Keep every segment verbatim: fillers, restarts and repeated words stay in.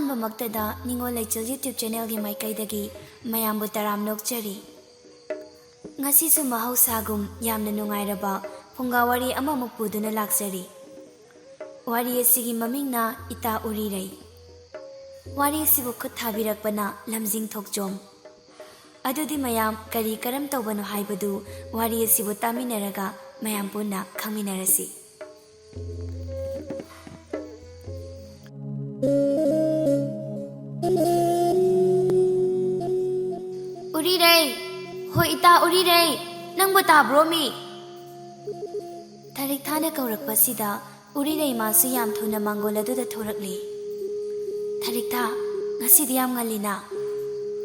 ꯑꯍꯥꯟꯕꯃꯛꯇꯗ ꯅꯤꯉꯣꯜ ꯂꯩꯆꯤꯜ YouTube channelꯒꯤ ꯃꯥꯏꯀꯩꯗꯒꯤ ꯃꯌꯥꯝꯕꯨ ꯇꯔꯥꯝꯅ ꯑꯣꯛꯆꯔꯤ꯫ ꯉꯁꯤꯁꯨ ꯃꯍꯧꯁꯥꯒꯨꯝ ꯌꯥꯝꯅ ꯅꯨꯡꯉꯥꯏꯔꯕ ꯐꯨꯡꯒꯥ ꯋꯥꯔꯤ ꯑꯃꯃꯨꯛ ꯄꯨꯗꯨꯅ ꯂꯥꯛꯆꯔꯤ꯫ ꯋꯥꯔꯤ ꯑꯁꯤꯒꯤ ꯃꯃꯤꯡꯅ ꯏꯇꯥ ꯎꯔꯤꯔꯩ꯫ ꯋꯥꯔꯤ ꯑꯁꯤꯕꯨ ꯈꯨꯠ ꯊꯥꯕꯤꯔꯛꯄꯅ ꯂꯝꯖꯤꯡ ꯊꯣꯛꯆꯣꯝ꯫ ꯑꯗꯨꯗꯤ ꯃꯌꯥꯝ ꯀꯔꯤ ꯀꯔꯝ ꯇꯧꯕꯅꯣ ꯍꯥꯏꯕꯗꯨ ꯋꯥꯔꯤ ꯑꯁꯤꯕꯨ ꯇꯥꯃꯤꯟꯅꯔꯒ ꯃꯌꯥꯝ ꯄꯨꯟꯅ ꯈꯪꯃꯤꯟꯅꯔꯁꯤ꯫ ꯎꯔꯤꯔꯩ! ꯍꯣꯏ, ꯏꯇꯥ ꯎꯔꯤꯔꯩ! ꯅꯪꯕꯨ ꯇꯥꯕ꯭ꯔꯣ ꯃꯤ? ꯊꯔꯤꯛꯊꯥꯅ ꯀꯧꯔꯛꯄꯁꯤꯗ ꯎꯔꯤꯔꯩ ꯃꯥꯁꯨ ꯌꯥꯝ ꯊꯨꯅ ꯃꯥꯡꯒꯣꯜ ꯑꯗꯨꯗ ꯊꯣꯔꯛꯂꯦ꯫ "ꯊꯔꯤꯛꯊꯥ, ꯉꯁꯤꯗꯤ ꯌꯥꯝ ꯉꯜꯂꯤꯅ?"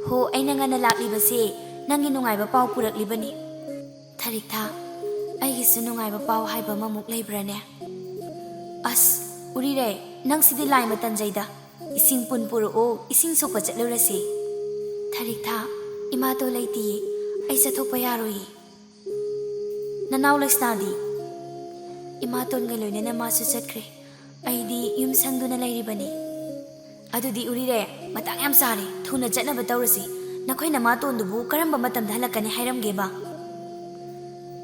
"ꯍꯣ, ꯑꯩꯅ ꯉꯟꯅ ꯂꯥꯛꯂꯤꯕꯁꯦ ꯅꯪꯒꯤ ꯅꯨꯡꯉꯥꯏꯕ ꯄꯥꯎ ꯄꯨꯔꯛꯂꯤꯕꯅꯤ꯫" "ꯊꯔꯤꯛꯊꯥ, ꯑꯩꯒꯤꯁꯨ ꯅꯨꯡꯉꯥꯏꯕ ꯄꯥꯎ ꯍꯥꯏꯕ ꯑꯃꯃꯨꯛ ꯂꯩꯕ꯭ꯔꯥꯅꯦ?" "ꯑꯁ, ꯎꯔꯤꯔꯩ, ꯅꯪꯁꯤꯗꯤ ꯂꯥꯏ ꯃꯇꯟꯖꯩꯗ꯫ ꯏꯁꯤꯡ ꯄꯨꯟ ꯄꯨꯔꯛꯑꯣ, ꯏꯁꯤꯡ ꯁꯣꯛꯄ ꯆꯠꯂꯨꯔꯁꯤ꯫" "ꯊꯔꯤꯛꯊꯥ, ꯏꯃꯥꯇꯣꯟ ꯂꯩꯇꯤꯌꯦ, ꯑꯩ ꯆꯠꯊꯣꯛꯄ ꯌꯥꯔꯣꯏꯌꯦ꯫" "ꯅꯅꯥꯎ ꯂꯩꯁꯅꯥꯗꯤ?" "ꯏꯃꯥꯇꯣꯟꯒ ꯂꯣꯏꯅꯅ ꯃꯥꯁꯨ ꯆꯠꯈ꯭ꯔꯦ꯫ ꯑꯩꯗꯤ ꯌꯨꯝ ꯁꯪꯗꯨꯅ ꯂꯩꯔꯤꯕꯅꯤ꯫" "ꯑꯗꯨꯗꯤ ꯎꯔꯤꯔꯩ, ꯃꯇꯥꯡ ꯌꯥꯝ ꯆꯥꯔꯦ, ꯊꯨꯅ ꯆꯠꯅꯕ ꯇꯧꯔꯁꯤ꯫ ꯅꯈꯣꯏ ꯅꯃꯥꯇꯣꯟꯗꯨꯕꯨ ꯀꯔꯝꯕ ꯃꯇꯝꯗ ꯍꯜꯂꯛꯀꯅꯤ ꯍꯥꯏꯔꯝꯒꯦꯕ?"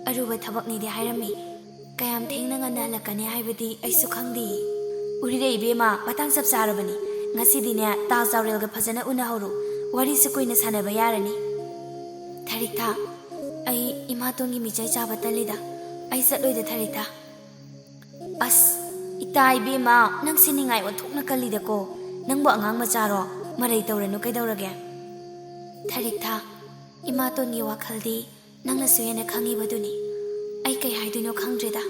"ꯑꯔꯨꯕ ꯊꯕꯛꯅꯤꯗꯤ ꯍꯥꯏꯔꯝꯃꯤ꯫ ꯀꯌꯥꯝ ꯊꯦꯡꯅ ꯉꯟꯅ ꯍꯜꯂꯛꯀꯅꯤ ꯍꯥꯏꯕꯗꯤ ꯑꯩꯁꯨ ꯈꯪꯗꯦ꯫" "ꯎꯔꯤꯔꯩ ꯏꯕꯦꯝꯃ, ꯃꯇꯥꯡ ꯆꯞ ꯆꯥꯔꯕꯅꯤ꯫ ꯉꯁꯤꯗꯤꯅꯦ, ꯇꯥ ꯆꯥꯎꯔꯦꯜꯒ ꯐꯖꯅ ꯎꯅꯍꯧꯔꯣ꯫ ꯋꯥꯔꯤꯁꯨ ꯀꯨꯏꯅ ꯁꯥꯟꯅꯕ ꯌꯥꯔꯅꯤ꯫" "ꯊꯔꯤꯛꯊꯥ, ꯑꯩ ꯏꯃꯥꯇꯣꯟꯒꯤ ꯃꯤꯆꯩ ꯆꯥꯕ ꯇꯜꯂꯤꯗ꯫ ꯑꯩ ꯆꯠꯂꯣꯏꯗ, ꯊꯔꯤꯛꯊꯥ꯫" "ꯑꯁ, ꯏꯇꯥ ꯏꯕꯦꯝꯃ, ꯅꯪꯁꯦ ꯅꯤꯡꯉꯥꯏ ꯑꯣꯟꯊꯣꯛꯅ ꯀꯜꯂꯤꯗꯀꯣ꯫ ꯅꯪꯕꯨ ꯑꯉꯥꯡ ꯃꯆꯥꯔꯣ? ꯃꯔꯩ ꯇꯧꯔꯅꯨ ꯀꯩꯗꯧꯔꯒꯦ?" "ꯊꯔꯤꯛꯊꯥ, ꯏꯃꯥꯇꯣꯟꯒꯤ ꯋꯥꯈꯜꯗꯤ ꯅꯪꯅꯁꯨ ꯍꯦꯟꯅ ꯈꯪꯉꯤꯕꯗꯨꯅꯤ꯫ ꯑꯩ ꯀꯩ ꯍꯥꯏꯗꯣꯏꯅꯣ ꯈꯪꯗ꯭ꯔꯦꯗ꯫"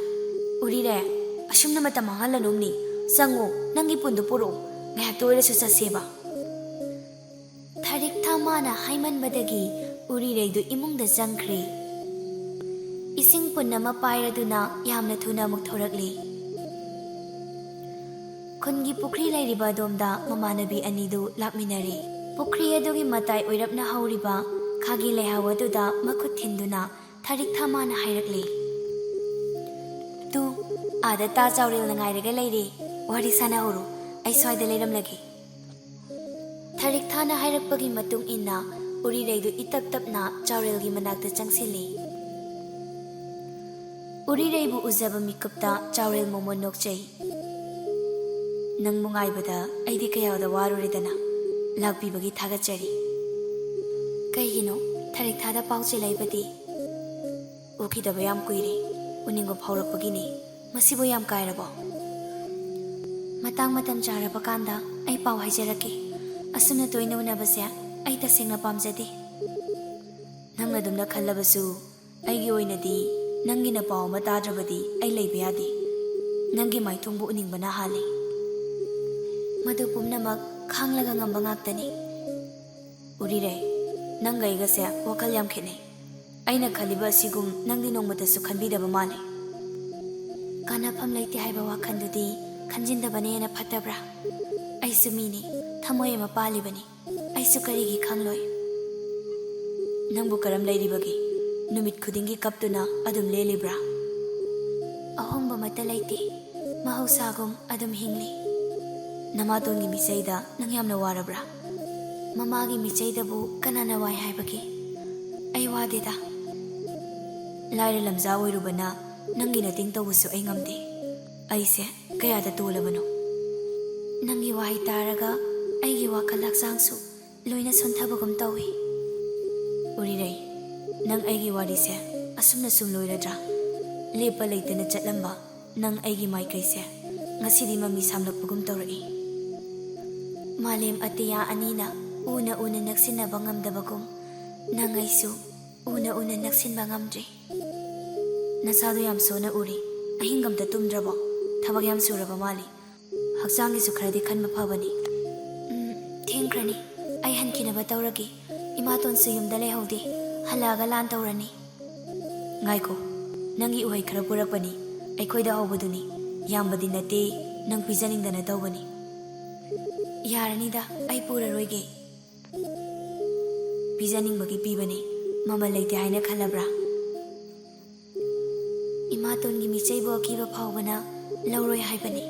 "ꯎꯔꯤꯔꯩ, ꯑꯁꯨꯝꯅ ꯃꯇꯝ ꯃꯥꯡꯍꯜꯂꯅꯨꯝꯅꯤ꯫ ꯆꯪꯉꯨ, ꯅꯪꯒꯤ ꯄꯨꯟꯗꯨ ꯄꯨꯔꯛꯎ꯫ ꯉꯥꯏꯍꯥꯛꯇ ꯑꯣꯏꯔꯁꯨ ꯆꯠꯁꯦꯕ꯫" ꯊꯔꯤꯛꯊꯥ ꯃꯥꯅ ꯍꯥꯏꯃꯟꯕꯗꯒꯤ ꯎꯔꯤꯔꯩꯗꯨ ꯏꯃꯨꯡꯗ ꯆꯪꯈ꯭ꯔꯦ꯫ ꯏꯁꯤꯡ ꯄꯨꯟ ꯑꯃ ꯄꯥꯏꯔꯗꯨꯅ ꯌꯥꯝꯅ ꯊꯨꯅ ꯑꯃꯨꯛ ꯊꯣꯔꯛꯂꯦ꯫ ꯈꯨꯟꯒꯤ ꯄꯨꯈ꯭ꯔꯤ ꯂꯩꯔꯤꯕ ꯑꯗꯣꯝꯗ ꯃꯃꯥꯟꯅꯕꯤ ꯑꯅꯤꯗꯨ ꯂꯥꯛꯃꯤꯟꯅꯔꯦ꯫ ꯄꯨꯈ꯭ꯔꯤ ꯑꯗꯨꯒꯤ ꯃꯇꯥꯏ ꯑꯣꯏꯔꯞꯅ ꯍꯧꯔꯤꯕ ꯈꯥꯒꯤ ꯂꯩꯍꯥꯎ ꯑꯗꯨꯗ ꯃꯈꯨꯠ ꯊꯤꯟꯗꯨꯅ ꯊꯔꯤꯛꯊꯥ ꯃꯥꯅ ꯍꯥꯏꯔꯛꯂꯦ, "ꯇꯨ, ꯑꯥꯗ ꯇꯥ ꯆꯥꯎꯔꯦꯜꯅ ꯉꯥꯏꯔꯒ ꯂꯩꯔꯦ꯫ ꯋꯥꯔꯤ ꯁꯥꯟꯅꯍꯧꯔꯣ, ꯑꯩ ꯁ꯭ꯋꯥꯏꯗ ꯂꯩꯔꯝꯂꯒꯦ꯫" ꯊꯔꯤꯛꯊꯥꯅ ꯍꯥꯏꯔꯛꯄꯒꯤ ꯃꯇꯨꯡ ꯏꯟꯅ ꯎꯔꯤꯔꯩꯗꯨ ꯏꯇꯞ ꯇꯞꯅ ꯆꯥꯎꯔꯦꯜꯒꯤ ꯃꯅꯥꯛꯇ ꯆꯪꯁꯤꯜꯂꯤ꯫ ꯎꯔꯤꯔꯩꯕꯨ ꯎꯖꯕ ꯃꯤꯀꯨꯞꯇ ꯆꯥꯎꯔꯦꯜ ꯃꯣꯃꯣꯟ ꯅꯣꯛꯆꯩ꯫ "ꯅꯪꯕꯨ ꯉꯥꯏꯕꯗ ꯑꯩꯗꯤ ꯀꯌꯥꯗ ꯋꯥꯔꯨꯔꯦꯗꯅ꯫ ꯂꯥꯛꯄꯤꯕꯒꯤ ꯊꯥꯒꯠꯆꯔꯤ꯫ ꯀꯩꯒꯤꯅꯣ ꯊꯔꯤꯛꯊꯥꯗ ꯄꯥꯎ ꯆꯦꯜꯂꯛꯏꯕꯗꯤ?" "ꯎꯈꯤꯗꯕ ꯌꯥꯝ ꯀꯨꯏꯔꯦ, ꯎꯅꯤꯡꯕ ꯐꯥꯎꯔꯛꯄꯒꯤꯅꯦ꯫ ꯃꯁꯤꯕꯨ ꯌꯥꯝ ꯀꯥꯏꯔꯕꯣ?" "ꯃꯇꯥꯡ ꯃꯇꯝ ꯆꯥꯔꯕ ꯀꯥꯟꯗ ꯑꯩ ꯄꯥꯎ ꯍꯥꯏꯖꯔꯛꯀꯦ꯫ ꯑꯁꯨꯝꯅ ꯇꯣꯏꯅ ꯎꯅꯕꯁꯦ ꯑꯩ ꯇꯁꯦꯡꯅ ꯄꯥꯝꯖꯗꯦ꯫ ꯅꯪꯅ ꯑꯗꯨꯝꯅ ꯈꯜꯂꯕꯁꯨ, ꯑꯩꯒꯤ ꯑꯣꯏꯅꯗꯤ ꯅꯪꯒꯤꯅ ꯄꯥꯎ ꯑꯃ ꯇꯥꯗ꯭ꯔꯕꯗꯤ ꯑꯩ ꯂꯩꯕ ꯌꯥꯗꯦ꯫ ꯅꯪꯒꯤ ꯃꯥꯏꯊꯣꯡꯕꯨ ꯎꯅꯤꯡꯕꯅ ꯍꯥꯜꯂꯤ꯫ ꯃꯗꯨ ꯄꯨꯝꯅꯃꯛ ꯈꯥꯡꯂꯒ ꯉꯝꯕ ꯉꯥꯛꯇꯅꯤ꯫" "ꯎꯔꯤꯔꯩ, ꯅꯪꯒ ꯑꯩꯒꯁꯦ ꯋꯥꯈꯜ ꯌꯥꯝ ꯈꯦꯠꯅꯩ꯫ ꯑꯩꯅ ꯈꯜꯂꯤꯕ ꯑꯁꯤꯒꯨꯝ ꯅꯪꯗꯤ ꯅꯣꯡꯃꯇꯁꯨ ꯈꯟꯕꯤꯗꯕ ꯃꯥꯜꯂꯤ꯫" "ꯀꯥꯟꯅꯐꯝ ꯂꯩꯇꯦ ꯍꯥꯏꯕ ꯋꯥꯈꯜꯗꯨꯗꯤ ꯈꯟꯖꯤꯟꯗꯕꯅ ꯍꯦꯟꯅ ꯐꯠꯇꯕ꯭ꯔꯥ? ꯑꯩꯁꯨ ꯃꯤꯅꯤ, ꯊꯃꯣꯏ ꯑꯃ ꯄꯥꯜꯂꯤꯕꯅꯤ꯫ ꯑꯩꯁꯨ ꯀꯔꯤꯒꯤ ꯈꯪꯂꯣꯏ?" "ꯅꯪꯕꯨ ꯀꯔꯝ ꯂꯩꯔꯤꯕꯒꯦ? ꯅꯨꯃꯤꯠ ꯈꯨꯗꯤꯡꯒꯤ ꯀꯞꯇꯨꯅ ꯑꯗꯨꯝ ꯂꯦꯜꯂꯤꯕ꯭ꯔꯥ?" "ꯑꯍꯣꯡꯕ ꯑꯃꯠꯇ ꯂꯩꯇꯦ꯫ ꯃꯍꯧꯁꯥꯒꯨꯝ ꯑꯗꯨꯝ ꯍꯤꯡꯂꯤ꯫" "ꯅꯃꯥꯇꯣꯟꯒꯤ ꯃꯤꯆꯩꯗ ꯅꯪ ꯌꯥꯝꯅ ꯋꯥꯔꯕ꯭ꯔꯥ?" "ꯃꯃꯥꯒꯤ ꯃꯤꯆꯩꯗꯕꯨ ꯀꯅꯥꯅ ꯋꯥꯏ ꯍꯥꯏꯕꯒꯦ? ꯑꯩ ꯋꯥꯗꯦꯗ꯫" "ꯂꯥꯏꯔ ꯂꯝꯖꯥ ꯑꯣꯏꯔꯨꯕꯅ ꯅꯪꯒꯤ ꯅꯇꯦꯡ ꯇꯧꯕꯁꯨ ꯑꯩ ꯉꯝꯗꯦ꯫ ꯑꯩꯁꯦ ꯀꯌꯥꯗ ꯇꯣꯜꯂꯕꯅꯣ?" "ꯅꯪꯒꯤ ꯋꯥꯍꯩ ꯇꯥꯔꯒ ꯑꯩꯒꯤ ꯋꯥꯈꯜ ꯍꯛꯆꯥꯡꯁꯨ ꯂꯣꯏꯅ ꯁꯣꯟꯊꯕꯒꯨꯝ ꯇꯧꯏ꯫" "ꯎꯔꯤꯔꯩ, ꯅꯪ ꯑꯩꯒꯤ ꯋꯥꯔꯤꯁꯦ ꯑꯁꯨꯝꯅ ꯁꯨꯝ ꯂꯣꯏꯔꯗ꯭ꯔꯥ? ꯂꯦꯞꯄ ꯂꯩꯇꯅ ꯆꯠꯂꯝꯕ ꯅꯪ ꯑꯩꯒꯤ ꯃꯥꯏꯀꯩꯁꯦ ꯉꯁꯤꯗꯤ ꯃꯃꯤ ꯁꯥꯝꯂꯛꯄꯒꯨꯝ ꯇꯧꯔꯛꯏ꯫ ꯃꯥꯂꯦꯝ ꯑꯇꯤꯌꯥ ꯑꯅꯤꯅ ꯎꯅ ꯎꯅ ꯅꯛꯁꯤꯟꯅꯕ ꯉꯝꯗꯕꯒꯨꯝ, ꯅꯪ ꯑꯩꯁꯨ ꯎꯅ ꯎꯅ ꯅꯛꯁꯤꯟꯕ ꯉꯝꯗ꯭ꯔꯤ꯫ ꯅꯁꯥꯗꯣ ꯌꯥꯝ ꯁꯣꯟꯅ ꯎꯔꯤ꯫ ꯑꯍꯤꯡ ꯑꯝꯇ ꯇꯨꯝꯗ꯭ꯔꯕꯣ? ꯊꯕꯛ ꯌꯥꯝ ꯁꯨꯔꯕ ꯃꯥꯜꯂꯤ꯫ ꯍꯛꯆꯥꯡꯒꯤꯁꯨ ꯈꯔꯗꯤ ꯈꯟꯕ ꯐꯕꯅꯤ꯫" "ꯎꯝ, ꯊꯦꯡꯈ꯭ꯔꯅꯤ꯫ ꯑꯩ ꯍꯟꯈꯤꯅꯕ ꯇꯧꯔꯒꯦ꯫ ꯏꯃꯥꯇꯣꯟꯁꯨ ꯌꯨꯝꯗ ꯂꯩꯍꯧꯗꯦ꯫ ꯍꯜꯂꯛꯑꯒ ꯂꯥꯟ ꯇꯧꯔꯅꯤ꯫" "ꯉꯥꯏꯈꯣ, ꯅꯪꯒꯤ ꯎꯍꯩ ꯈꯔ ꯄꯨꯔꯛꯄꯅꯤ꯫ ꯑꯩꯈꯣꯏꯗ ꯍꯧꯕꯗꯨꯅꯤ꯫ ꯌꯥꯝꯕꯗꯤ ꯅꯠꯇꯦ, ꯅꯪ ꯄꯤꯖꯅꯤꯡꯗꯅ ꯇꯧꯕꯅꯤ꯫" "ꯌꯥꯔꯅꯤꯗ, ꯑꯩ ꯄꯨꯔꯔꯣꯏꯒꯦ꯫" "ꯄꯤꯖꯅꯤꯡꯕꯒꯤ ꯄꯤꯕꯅꯤ, ꯃꯃꯜ ꯂꯩꯇꯦ ꯍꯥꯏꯅ ꯈꯜꯂꯕ꯭ꯔꯥ?" "ꯏꯃꯥꯇꯣꯟꯒꯤ ꯃꯤꯆꯩꯕꯨ ꯑꯀꯤꯕ ꯐꯥꯎꯕꯅ ꯂꯧꯔꯣꯏ ꯍꯥꯏꯕꯅꯤ꯫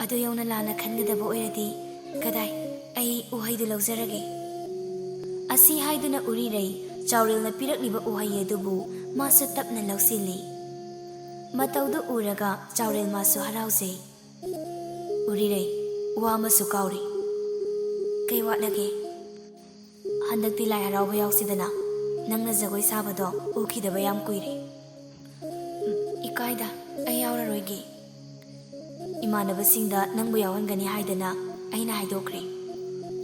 ꯑꯗꯨ ꯌꯧꯅ ꯂꯥꯟꯅ ꯈꯟꯒꯗꯕ ꯑꯣꯏꯔꯗꯤ ꯀꯗꯥꯏ?" ꯑꯩ ꯎꯍꯩꯗꯨ ꯂꯧꯖꯔꯒꯦ꯫ ꯑꯁꯤ ꯍꯥꯏꯗꯨꯅ ꯎꯔꯤꯔꯩ ꯆꯥꯎꯔꯦꯜꯅ ꯄꯤꯔꯛꯂꯤꯕ ꯎꯍꯩ ꯑꯗꯨꯕꯨ ꯃꯥꯁꯨ ꯇꯞꯅ ꯂꯧꯁꯤꯜꯂꯤ꯫ ꯃꯇꯧꯗꯨ ꯎꯔꯒ ꯆꯥꯎꯔꯦꯜ ꯃꯥꯁꯨ ꯍꯔꯥꯎꯖꯩ꯫ ꯎꯔꯤꯔꯩ, ꯋꯥ ꯑꯃꯁꯨ ꯀꯥꯎꯔꯤ꯫ ꯀꯩ ꯋꯥꯠꯂꯒꯦ? ꯍꯟꯗꯛꯇꯤ ꯂꯥꯏ ꯍꯔꯥꯎꯕ ꯌꯥꯎꯁꯤꯗꯅ, ꯅꯪꯅ ꯖꯒꯣꯏ ꯁꯥꯕꯗꯣ ꯎꯈꯤꯗꯕ ꯌꯥꯝ ꯀꯨꯏꯔꯦ꯫ ꯎꯝ, ꯏꯀꯥꯏꯗ, ꯑꯩ ꯌꯥꯎꯔꯔꯣꯏꯒꯦ꯫ ꯏꯃꯥꯟꯅꯕꯁꯤꯡꯗ ꯅꯪꯕꯨ ꯌꯥꯎꯍꯟꯒꯅꯤ ꯍꯥꯏꯗꯅ ꯑꯩꯅ ꯍꯥꯏꯗꯣꯛꯈ꯭ꯔꯦ꯫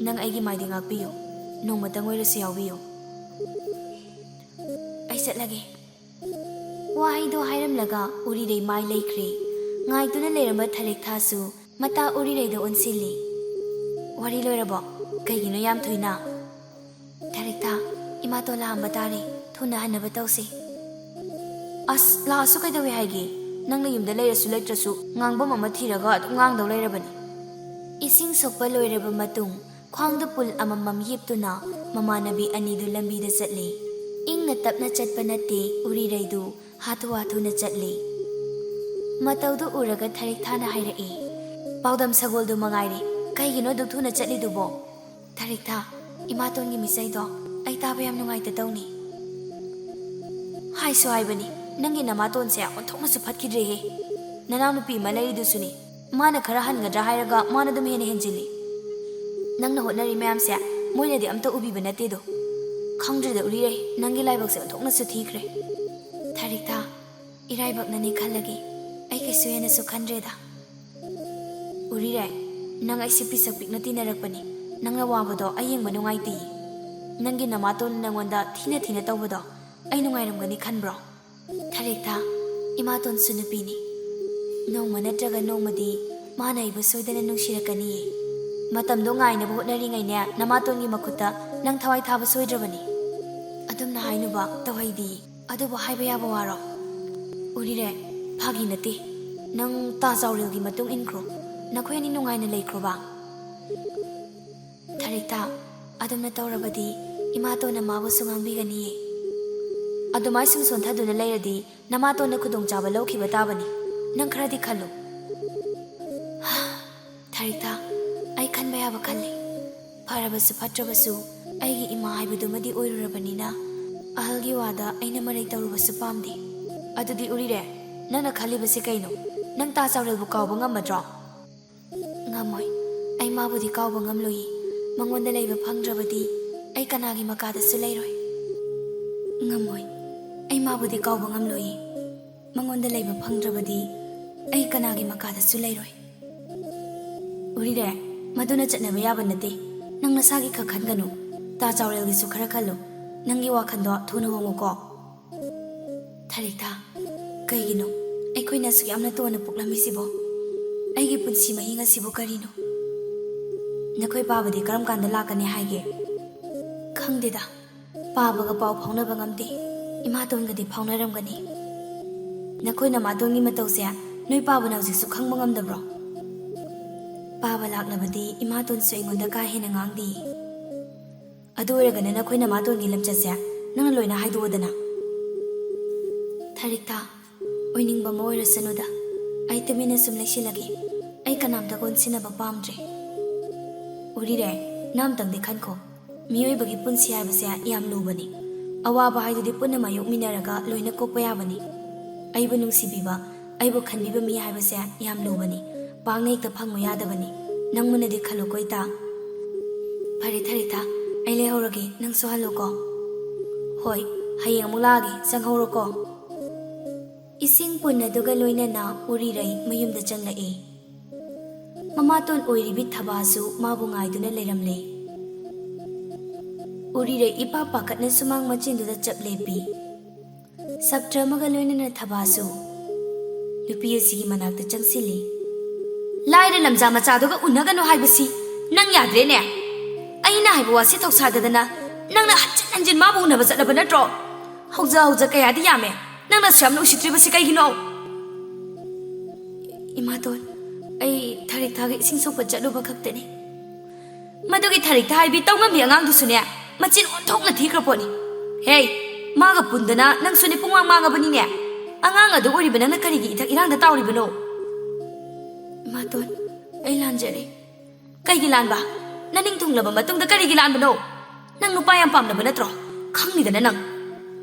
ꯅꯪ ꯑꯩꯒꯤ ꯃꯥꯏꯗꯤ ꯉꯥꯛꯄꯤꯌꯨ, ꯅꯣꯡꯃꯇꯪ ꯑꯣꯏꯔꯁꯨ ꯌꯥꯎꯕꯤꯌꯨ꯫ ꯑꯩ ꯆꯠꯂꯒꯦ꯫ ꯋꯥꯍꯩꯗꯣ ꯍꯥꯏꯔꯝꯂꯒ ꯎꯔꯤꯔꯩ ꯃꯥꯏ ꯂꯩꯈ꯭ꯔꯦ꯫ ꯉꯥꯏꯗꯨꯅ ꯂꯩꯔꯝꯕ ꯊꯔꯤꯛꯊꯥꯁꯨ ꯃꯇꯥ ꯎꯔꯤꯔꯩꯗ ꯑꯣꯟꯁꯤꯜꯂꯤ꯫ ꯋꯥꯔꯤ ꯂꯣꯏꯔꯕꯣ? ꯀꯩꯒꯤꯅꯣ ꯌꯥꯝ ꯊꯨꯏꯅ? ꯊꯔꯤꯛꯊꯥ, ꯏꯃꯥꯇꯣꯟ ꯂꯥꯛꯑꯝꯕ ꯇꯥꯔꯦ꯫ ꯊꯨꯅ ꯍꯟꯅꯕ ꯇꯧꯁꯤ꯫ ꯑꯁ, ꯂꯥꯛꯑꯁꯨ ꯀꯩꯗꯧꯋꯦ ꯍꯥꯏꯒꯦ? ꯅꯪꯅ ꯌꯨꯝꯗ ꯂꯩꯔꯁꯨ ꯂꯩꯇ꯭ꯔꯁꯨ ꯉꯥꯡꯐꯝ ꯑꯃ ꯊꯤꯔꯒ ꯑꯗꯨꯝ ꯉꯥꯡꯗꯧ ꯂꯩꯔꯕꯅꯤ꯫ ꯏꯁꯤꯡ ꯁꯣꯛꯄ ꯂꯣꯏꯔꯕ ꯃꯇꯨꯡ, ꯈ꯭ꯋꯥꯡꯗ ꯄꯨꯜ ꯑꯃꯃꯝ ꯌꯦꯞꯇꯨꯅ ꯃꯃꯥꯟꯅꯕꯤ ꯑꯅꯤꯗꯨ ꯂꯝꯕꯤꯗ ꯆꯠꯂꯤ꯫ ꯏꯪꯅ ꯇꯞꯅ ꯆꯠꯄ ꯅꯠꯇꯦ, ꯎꯔꯤꯔꯩꯗꯨ ꯍꯥꯊꯨ ꯍꯥꯊꯨꯅ ꯆꯠꯂꯤ꯫ ꯃꯇꯧꯗꯨ ꯎꯔꯒ ꯊꯔꯤꯛꯊꯥꯅ ꯍꯥꯏꯔꯛꯏ, "ꯄꯥꯎꯗꯝ ꯁꯒꯣꯜꯗꯨ ꯃꯉꯥꯏꯔꯦ, ꯀꯩꯒꯤꯅꯣ ꯑꯗꯨꯛ ꯊꯨꯅ ꯆꯠꯂꯤꯗꯨꯕꯣ?" ꯊꯔꯤꯛꯊꯥ, ꯏꯃꯥꯇꯣꯟꯒꯤ ꯃꯤꯆꯩꯗꯣ ꯑꯩ ꯇꯥꯕ ꯌꯥꯝ ꯅꯨꯡꯉꯥꯏꯇ ꯇꯧꯅꯤ꯫ ꯍꯥꯏꯁꯨ ꯍꯥꯏꯕꯅꯤ, ꯅꯪꯒꯤ ꯅꯃꯥꯇꯣꯟꯁꯦ ꯑꯣꯟꯊꯣꯛꯅꯁꯨ ꯐꯠꯈꯤꯗ꯭ꯔꯦꯍꯦ꯫ ꯅꯅꯥꯎꯅꯨꯄꯤ ꯑꯃ ꯂꯩꯔꯤꯗꯨꯁꯨꯅꯤ, ꯃꯥꯅ ꯈꯔ ꯍꯟꯒꯗ꯭ꯔꯥ ꯍꯥꯏꯔꯒ ꯃꯥꯅ ꯑꯗꯨꯝ ꯍꯦꯟꯅ ꯍꯦꯟꯖꯤꯜꯂꯤ꯫ ꯅꯪꯅ ꯍꯣꯠꯅꯔꯤ ꯃꯌꯥꯝꯁꯦ ꯃꯣꯏꯅꯗꯤ ꯑꯝꯇ ꯎꯕꯤꯕ ꯅꯠꯇꯦꯗꯣ꯫ ꯈꯪꯗ꯭ꯔꯦꯗ ꯎꯔꯤꯔꯩ, ꯅꯪꯒꯤ ꯂꯥꯏꯕꯛꯁꯦ ꯑꯣꯟꯊꯣꯛꯅꯁꯨ ꯊꯤꯈ꯭ꯔꯦ꯫ ꯊꯔꯤꯛꯊꯥ, ꯏꯔꯥꯏꯕꯛꯅꯅꯤ ꯈꯜꯂꯒꯦ꯫ ꯑꯩ ꯀꯩꯁꯨ ꯍꯦꯟꯅꯁꯨ ꯈꯟꯗ꯭ꯔꯦꯗ꯫ ꯎꯔꯤꯔꯩ, ꯅꯪ ꯑꯩꯁꯦ ꯄꯤꯁꯛ ꯄꯤꯛꯅ ꯇꯤꯟꯅꯔꯛꯄꯅꯤ꯫ ꯅꯪꯅ ꯋꯥꯕꯗꯣ ꯑꯩ ꯌꯦꯡꯕ ꯅꯨꯡꯉꯥꯏꯇꯦ꯫ ꯅꯪꯒꯤ ꯅꯃꯥꯇꯣꯟꯅ ꯅꯪꯉꯣꯟꯗ ꯊꯤꯅ ꯊꯤꯅ ꯇꯧꯕꯗꯣ ꯑꯩ ꯅꯨꯡꯉꯥꯏꯔꯝꯒꯅꯤ ꯈꯟꯕ꯭ꯔꯣ? ꯊꯔꯤꯛꯊꯥ, ꯏꯃꯥꯇꯣꯟꯁꯨ ꯅꯨꯄꯤꯅꯤ꯫ ꯅꯣꯡꯃ ꯅꯠꯇ꯭ꯔꯒ ꯅꯣꯡꯃꯗꯤ ꯃꯥꯅ ꯑꯩꯕꯨ ꯁꯣꯏꯗꯅ ꯅꯨꯡꯁꯤꯔꯛꯀꯅꯤꯌꯦ꯫ ꯃꯇꯝꯗꯣ ꯉꯥꯏꯅꯕ ꯍꯣꯠꯅꯔꯤꯉꯩꯅꯦ, ꯅꯃꯥꯇꯣꯟꯒꯤ ꯃꯈꯨꯠꯇ ꯅꯪ ꯊꯋꯥꯏ ꯊꯥꯕ ꯁꯣꯏꯗ꯭ꯔꯕꯅꯤ꯫ ꯑꯗꯨꯝꯅ ꯍꯥꯏꯅꯨꯕ, ꯇꯧꯍꯩꯗꯤ꯫ ꯑꯗꯨꯕꯨ ꯍꯥꯏꯕ ꯌꯥꯕ ꯋꯥꯔꯣ? ꯎꯔꯤꯔꯩ, ꯐꯥꯒꯤ ꯅꯠꯇꯦ꯫ ꯅꯪ ꯇꯥ ꯆꯥꯎꯔꯦꯜꯒꯤ ꯃꯇꯨꯡ ꯏꯟꯈ꯭ꯔꯣ꯫ ꯅꯈꯣꯏ ꯑꯅꯤ ꯅꯨꯡꯉꯥꯏꯅ ꯂꯩꯈ꯭ꯔꯣꯕ꯫ ꯊꯔꯤꯛꯊꯥ, ꯑꯗꯨꯝꯅ ꯇꯧꯔꯕꯗꯤ ꯏꯃꯥꯇꯣꯟꯅ ꯃꯥꯕꯨꯁꯨ ꯉꯥꯡꯕꯤꯒꯅꯤꯌꯦ꯫ ꯑꯗꯨꯃꯥꯏ ꯁꯨꯝ ꯁꯣꯟꯊꯗꯨꯅ ꯂꯩꯔꯗꯤ ꯅꯃꯥꯇꯣꯟꯅ ꯈꯨꯗꯣꯡꯆꯥꯕ ꯂꯧꯈꯤꯕ ꯇꯥꯕꯅꯤ꯫ ꯅꯪ ꯈꯔꯗꯤ ꯈꯜꯂꯨ꯫ ꯊꯔꯤꯛꯊꯥ, ꯑꯩ ꯈꯟꯕ ꯌꯥꯕ ꯈꯜꯂꯤ꯫ ꯐꯔꯕꯁꯨ ꯐꯠꯇ꯭ꯔꯕꯁꯨ ꯑꯩꯒꯤ ꯏꯃꯥ ꯍꯥꯏꯕꯗꯨꯃꯗꯤ ꯑꯣꯏꯔꯨꯔꯕꯅꯤꯅ ꯑꯍꯜꯒꯤ ꯋꯥꯗ ꯑꯩꯅ ꯃꯔꯩ ꯇꯧꯔꯨꯕꯁꯨ ꯄꯥꯝꯗꯦ꯫ ꯑꯗꯨꯗꯤ ꯎꯔꯤꯔꯦ, ꯅꯪꯅ ꯈꯜꯂꯤꯕꯁꯦ ꯀꯩꯅꯣ? ꯅꯪ ꯇꯥ ꯆꯥꯎꯔꯦꯜꯕꯨ ꯀꯥꯎꯕ ꯉꯝꯃꯗ꯭ꯔꯣ? ꯉꯝꯃꯣꯏ꯫ ꯑꯩ ꯃꯥꯕꯨꯗꯤ ꯀꯥꯎꯕ ꯉꯝꯂꯣꯏꯌꯦ꯫ ꯃꯉꯣꯟꯗ ꯂꯩꯕ ꯐꯪꯗ꯭ꯔꯕꯗꯤ ꯑꯩ ꯀꯅꯥꯒꯤ ꯃꯀꯥꯗꯁꯨ ꯂꯩꯔꯣꯏ꯫ ꯉꯝꯃꯣꯏ꯫ ꯑꯩ ꯃꯥꯕꯨꯗꯤ ꯀꯥꯎꯕ ꯉꯝꯂꯣꯏꯌꯦ꯫ ꯃꯉꯣꯟꯗ ꯂꯩꯕ ꯐꯪꯗ꯭ꯔꯕꯗꯤ ꯑꯩ ꯀꯅꯥꯒꯤ ꯃꯀꯥꯗꯁꯨ ꯂꯩꯔꯣꯏ꯫ ꯎꯔꯤꯔꯦ, ꯃꯗꯨꯅ ꯆꯠꯅꯕ ꯌꯥꯕ ꯅꯠꯇꯦ꯫ ꯅꯪ ꯅꯁꯥꯒꯤ ꯈꯛ ꯈꯟꯒꯅꯨ꯫ ꯇꯥ ꯆꯥꯎꯔꯦꯜꯒꯤꯁꯨ ꯈꯔ ꯈꯜꯂꯨ꯫ ꯅꯪꯒꯤ ꯋꯥꯈꯜꯗꯣ ꯊꯨꯅ ꯍꯣꯡꯉꯨꯀꯣ꯫ ꯊꯔꯤꯛꯊꯥ, ꯀꯩꯒꯤꯅꯣ ꯑꯩꯈꯣꯏꯅ ꯑꯁꯨꯛ ꯌꯥꯝꯅ ꯇꯣꯟꯅ ꯄꯣꯛꯂꯝꯃꯤꯁꯤꯕꯣ? ꯑꯩꯒꯤ ꯄꯨꯟꯁꯤ ꯃꯍꯤꯡ ꯑꯁꯤꯕꯨ ꯀꯔꯤꯅꯣ? ꯅꯈꯣꯏ ꯄꯥꯕꯗꯤ ꯀꯔꯝ ꯀꯥꯟꯗ ꯂꯥꯛꯀꯅꯤ ꯍꯥꯏꯒꯦ? ꯈꯪꯗꯦꯗ, ꯄꯥꯕꯒ ꯄꯥꯎ ꯐꯥꯎꯅꯕ ꯉꯝꯗꯦ꯫ ꯏꯃꯥꯇꯣꯟꯒꯗꯤ ꯐꯥꯎꯅꯔꯝꯒꯅꯤ꯫ ꯅꯈꯣꯏ ꯅꯃꯥꯇꯣꯟꯒꯤ ꯃꯇꯧꯁꯦ ꯅꯣꯏ ꯄꯥꯕꯅ ꯍꯧꯖꯤꯛꯁꯨ ꯈꯪꯕ ꯉꯝꯗꯕ꯭ꯔꯣ? ꯄꯥꯕ ꯂꯥꯛꯂꯕꯗꯤ ꯏꯃꯥꯇꯣꯟꯁꯨ ꯑꯩꯉꯣꯟꯗ ꯀꯥ ꯍꯦꯟꯅ ꯉꯥꯡꯗꯦ꯫ ꯑꯗꯨ ꯑꯣꯏꯔꯒꯅ ꯅꯈꯣꯏ ꯅꯃꯥꯇꯣꯟꯒꯤ ꯂꯝꯆꯠꯁꯦ ꯅꯪꯅ ꯂꯣꯏꯅ ꯍꯥꯏꯗꯣꯛꯑꯣꯗꯅ꯫ ꯊꯔꯤꯛꯊꯥ, ꯑꯣꯏꯅꯤꯡꯕ ꯑꯃ ꯑꯣꯏꯔꯁꯅꯨꯗ, ꯑꯩ ꯇꯨꯃꯤꯟꯅ ꯁꯨꯝ ꯂꯩꯁꯤꯜꯂꯒꯦ꯫ ꯑꯩ ꯀꯅꯥꯝꯇ ꯀꯣꯟꯁꯤꯟꯅꯕ ꯄꯥꯝꯗ꯭ꯔꯦ꯫ ꯎꯔꯤꯔꯦ, ꯅꯪ ꯑꯝꯇꯪꯗꯤ ꯈꯟꯈꯣ꯫ ꯃꯤꯑꯣꯏꯕꯒꯤ ꯄꯨꯟꯁꯤ ꯍꯥꯏꯕꯁꯦ ꯌꯥꯝ ꯂꯨꯕꯅꯤ꯫ ꯑꯋꯥꯕ ꯍꯥꯏꯗꯨꯗꯤ ꯄꯨꯟꯅ ꯃꯥꯌꯣꯛꯃꯤꯟꯅꯔꯒ ꯂꯣꯏꯅ ꯀꯣꯛꯄ ꯌꯥꯕꯅꯤ꯫ ꯑꯩꯕꯨ ꯅꯨꯡꯁꯤꯕꯤꯕ, ꯑꯩꯕꯨ ꯈꯟꯕꯤꯕ ꯃꯤ ꯍꯥꯏꯕꯁꯦ ꯌꯥꯝ ꯂꯨꯕꯅꯤ꯫ ꯄꯥꯛꯅ ꯍꯦꯛꯇ ꯐꯪꯉꯨ ꯌꯥꯗꯕꯅꯤ꯫ ꯅꯪ ꯃꯨꯟꯅꯗꯤ ꯈꯜꯂꯨꯀꯣ, ꯏꯇꯥ꯫ ꯐꯔꯦ, ꯊꯔꯤꯛꯊꯥ, ꯑꯩ ꯂꯩꯍꯧꯔꯒꯦ, ꯅꯪꯁꯨ ꯍꯜꯂꯣꯀꯣ꯫ ꯍꯣꯏ, ꯍꯌꯦꯡ ꯑꯃꯨꯛ ꯂꯥꯛꯑꯒꯦ, ꯆꯪꯍꯧꯔꯣꯀꯣ꯫ ꯏꯁꯤꯡ ꯄꯨꯟ ꯑꯗꯨꯒ ꯂꯣꯏꯅꯅ ꯎꯔꯤꯔꯩ ꯃꯌꯨꯝꯗ ꯆꯪꯂꯛꯏ꯫ ꯃꯃꯥꯇꯣꯟ ꯑꯣꯏꯔꯤꯕꯤ ꯊꯕꯥꯁꯨ ꯃꯥꯕꯨ ꯉꯥꯏꯗꯨꯅ ꯂꯩꯔꯝꯂꯦ꯫ ꯎꯔꯤꯔꯩ ꯏꯄꯥ ꯄꯥꯈꯠꯅ ꯁꯨꯃꯥꯡ ꯃꯆꯤꯟꯗꯨꯗ ꯆꯞ ꯂꯦꯞꯄꯤ꯫ ꯁꯞꯇ꯭ꯔ ꯑꯃꯒ ꯂꯣꯏꯅꯅ ꯊꯕꯥꯁꯨ ꯅꯨꯄꯤ ꯑꯁꯤꯒꯤ ꯃꯅꯥꯛꯇ ꯆꯪꯁꯤꯜꯂꯤ꯫ ꯂꯥꯏꯔ ꯂꯝꯖꯥ ꯃꯆꯥꯗꯨꯒ ꯎꯅꯒꯅꯨ ꯍꯥꯏꯕꯁꯤ ꯅꯪ ꯌꯥꯗ꯭ꯔꯦꯅꯦ꯫ ꯑꯩꯅ ꯍꯥꯏꯕ ꯋꯥꯁꯤ ꯊꯧꯁꯥꯗꯗꯅ ꯅꯪꯅ ꯍꯟꯖꯤꯟ ꯍꯟꯖꯤꯟ ꯃꯥꯕꯨ ꯎꯅꯕ ꯆꯠꯂꯕ ꯅꯠꯇ꯭ꯔꯣ? ꯍꯧꯖ ꯍꯧꯖ ꯀꯌꯥꯗꯤ ꯌꯥꯝꯃꯦ, ꯅꯪꯅ ꯑꯁꯨꯛ ꯌꯥꯝꯅ ꯎꯁꯤꯠꯇ꯭ꯔꯤꯕꯁꯤ ꯀꯩꯒꯤꯅꯣ? ꯏꯃꯥꯇꯣꯟ, ꯑꯩ ꯊꯔꯤꯛꯊꯥꯒ ꯏꯁꯤꯡ ꯁꯣꯛꯄ ꯆꯠꯂꯨꯕ ꯈꯛꯇꯅꯤ꯫ ꯃꯗꯨꯒꯤ ꯊꯔꯤꯛꯊꯥ ꯍꯥꯏꯕꯤ ꯇꯧꯉꯝꯕꯤ ꯑꯉꯥꯡꯗꯨꯁꯨꯅꯦ, ꯃꯆꯤꯟ ꯑꯣꯟꯊꯣꯛꯅ ꯊꯤꯈ꯭ꯔ ꯄꯣꯠꯅꯤ꯫ ꯍꯦ, ꯃꯥꯒ ꯄꯨꯟꯗꯅ ꯅꯪꯁꯨꯅꯦ ꯄꯨꯡꯃꯥꯡ ꯃꯥꯡꯉꯕꯅꯤꯅꯦ꯫ ꯑꯉꯥꯡ ꯑꯗꯨ ꯑꯣꯏꯔꯤꯕ ꯅꯪꯅ ꯀꯔꯤꯒꯤ ꯏꯊꯛ ꯏꯔꯥꯡꯗ ꯇꯥꯎꯔꯤꯕꯅꯣ? ꯏꯃꯥꯇꯣꯟ, ꯑꯩ ꯂꯥꯟꯖꯔꯦ꯫ ꯀꯩꯒꯤ ꯂꯥꯟꯕ? ꯅꯅꯤꯡ ꯊꯨꯡꯂꯕ ꯃꯇꯨꯡꯗ ꯀꯔꯤꯒꯤ ꯂꯥꯟꯕꯅꯣ? ꯅꯪ ꯅꯨꯄꯥ ꯌꯥꯝ ꯄꯥꯝꯂꯕ ꯅꯠꯇ꯭ꯔꯣ? ꯈꯪꯂꯤꯗꯅ ꯅꯪ꯫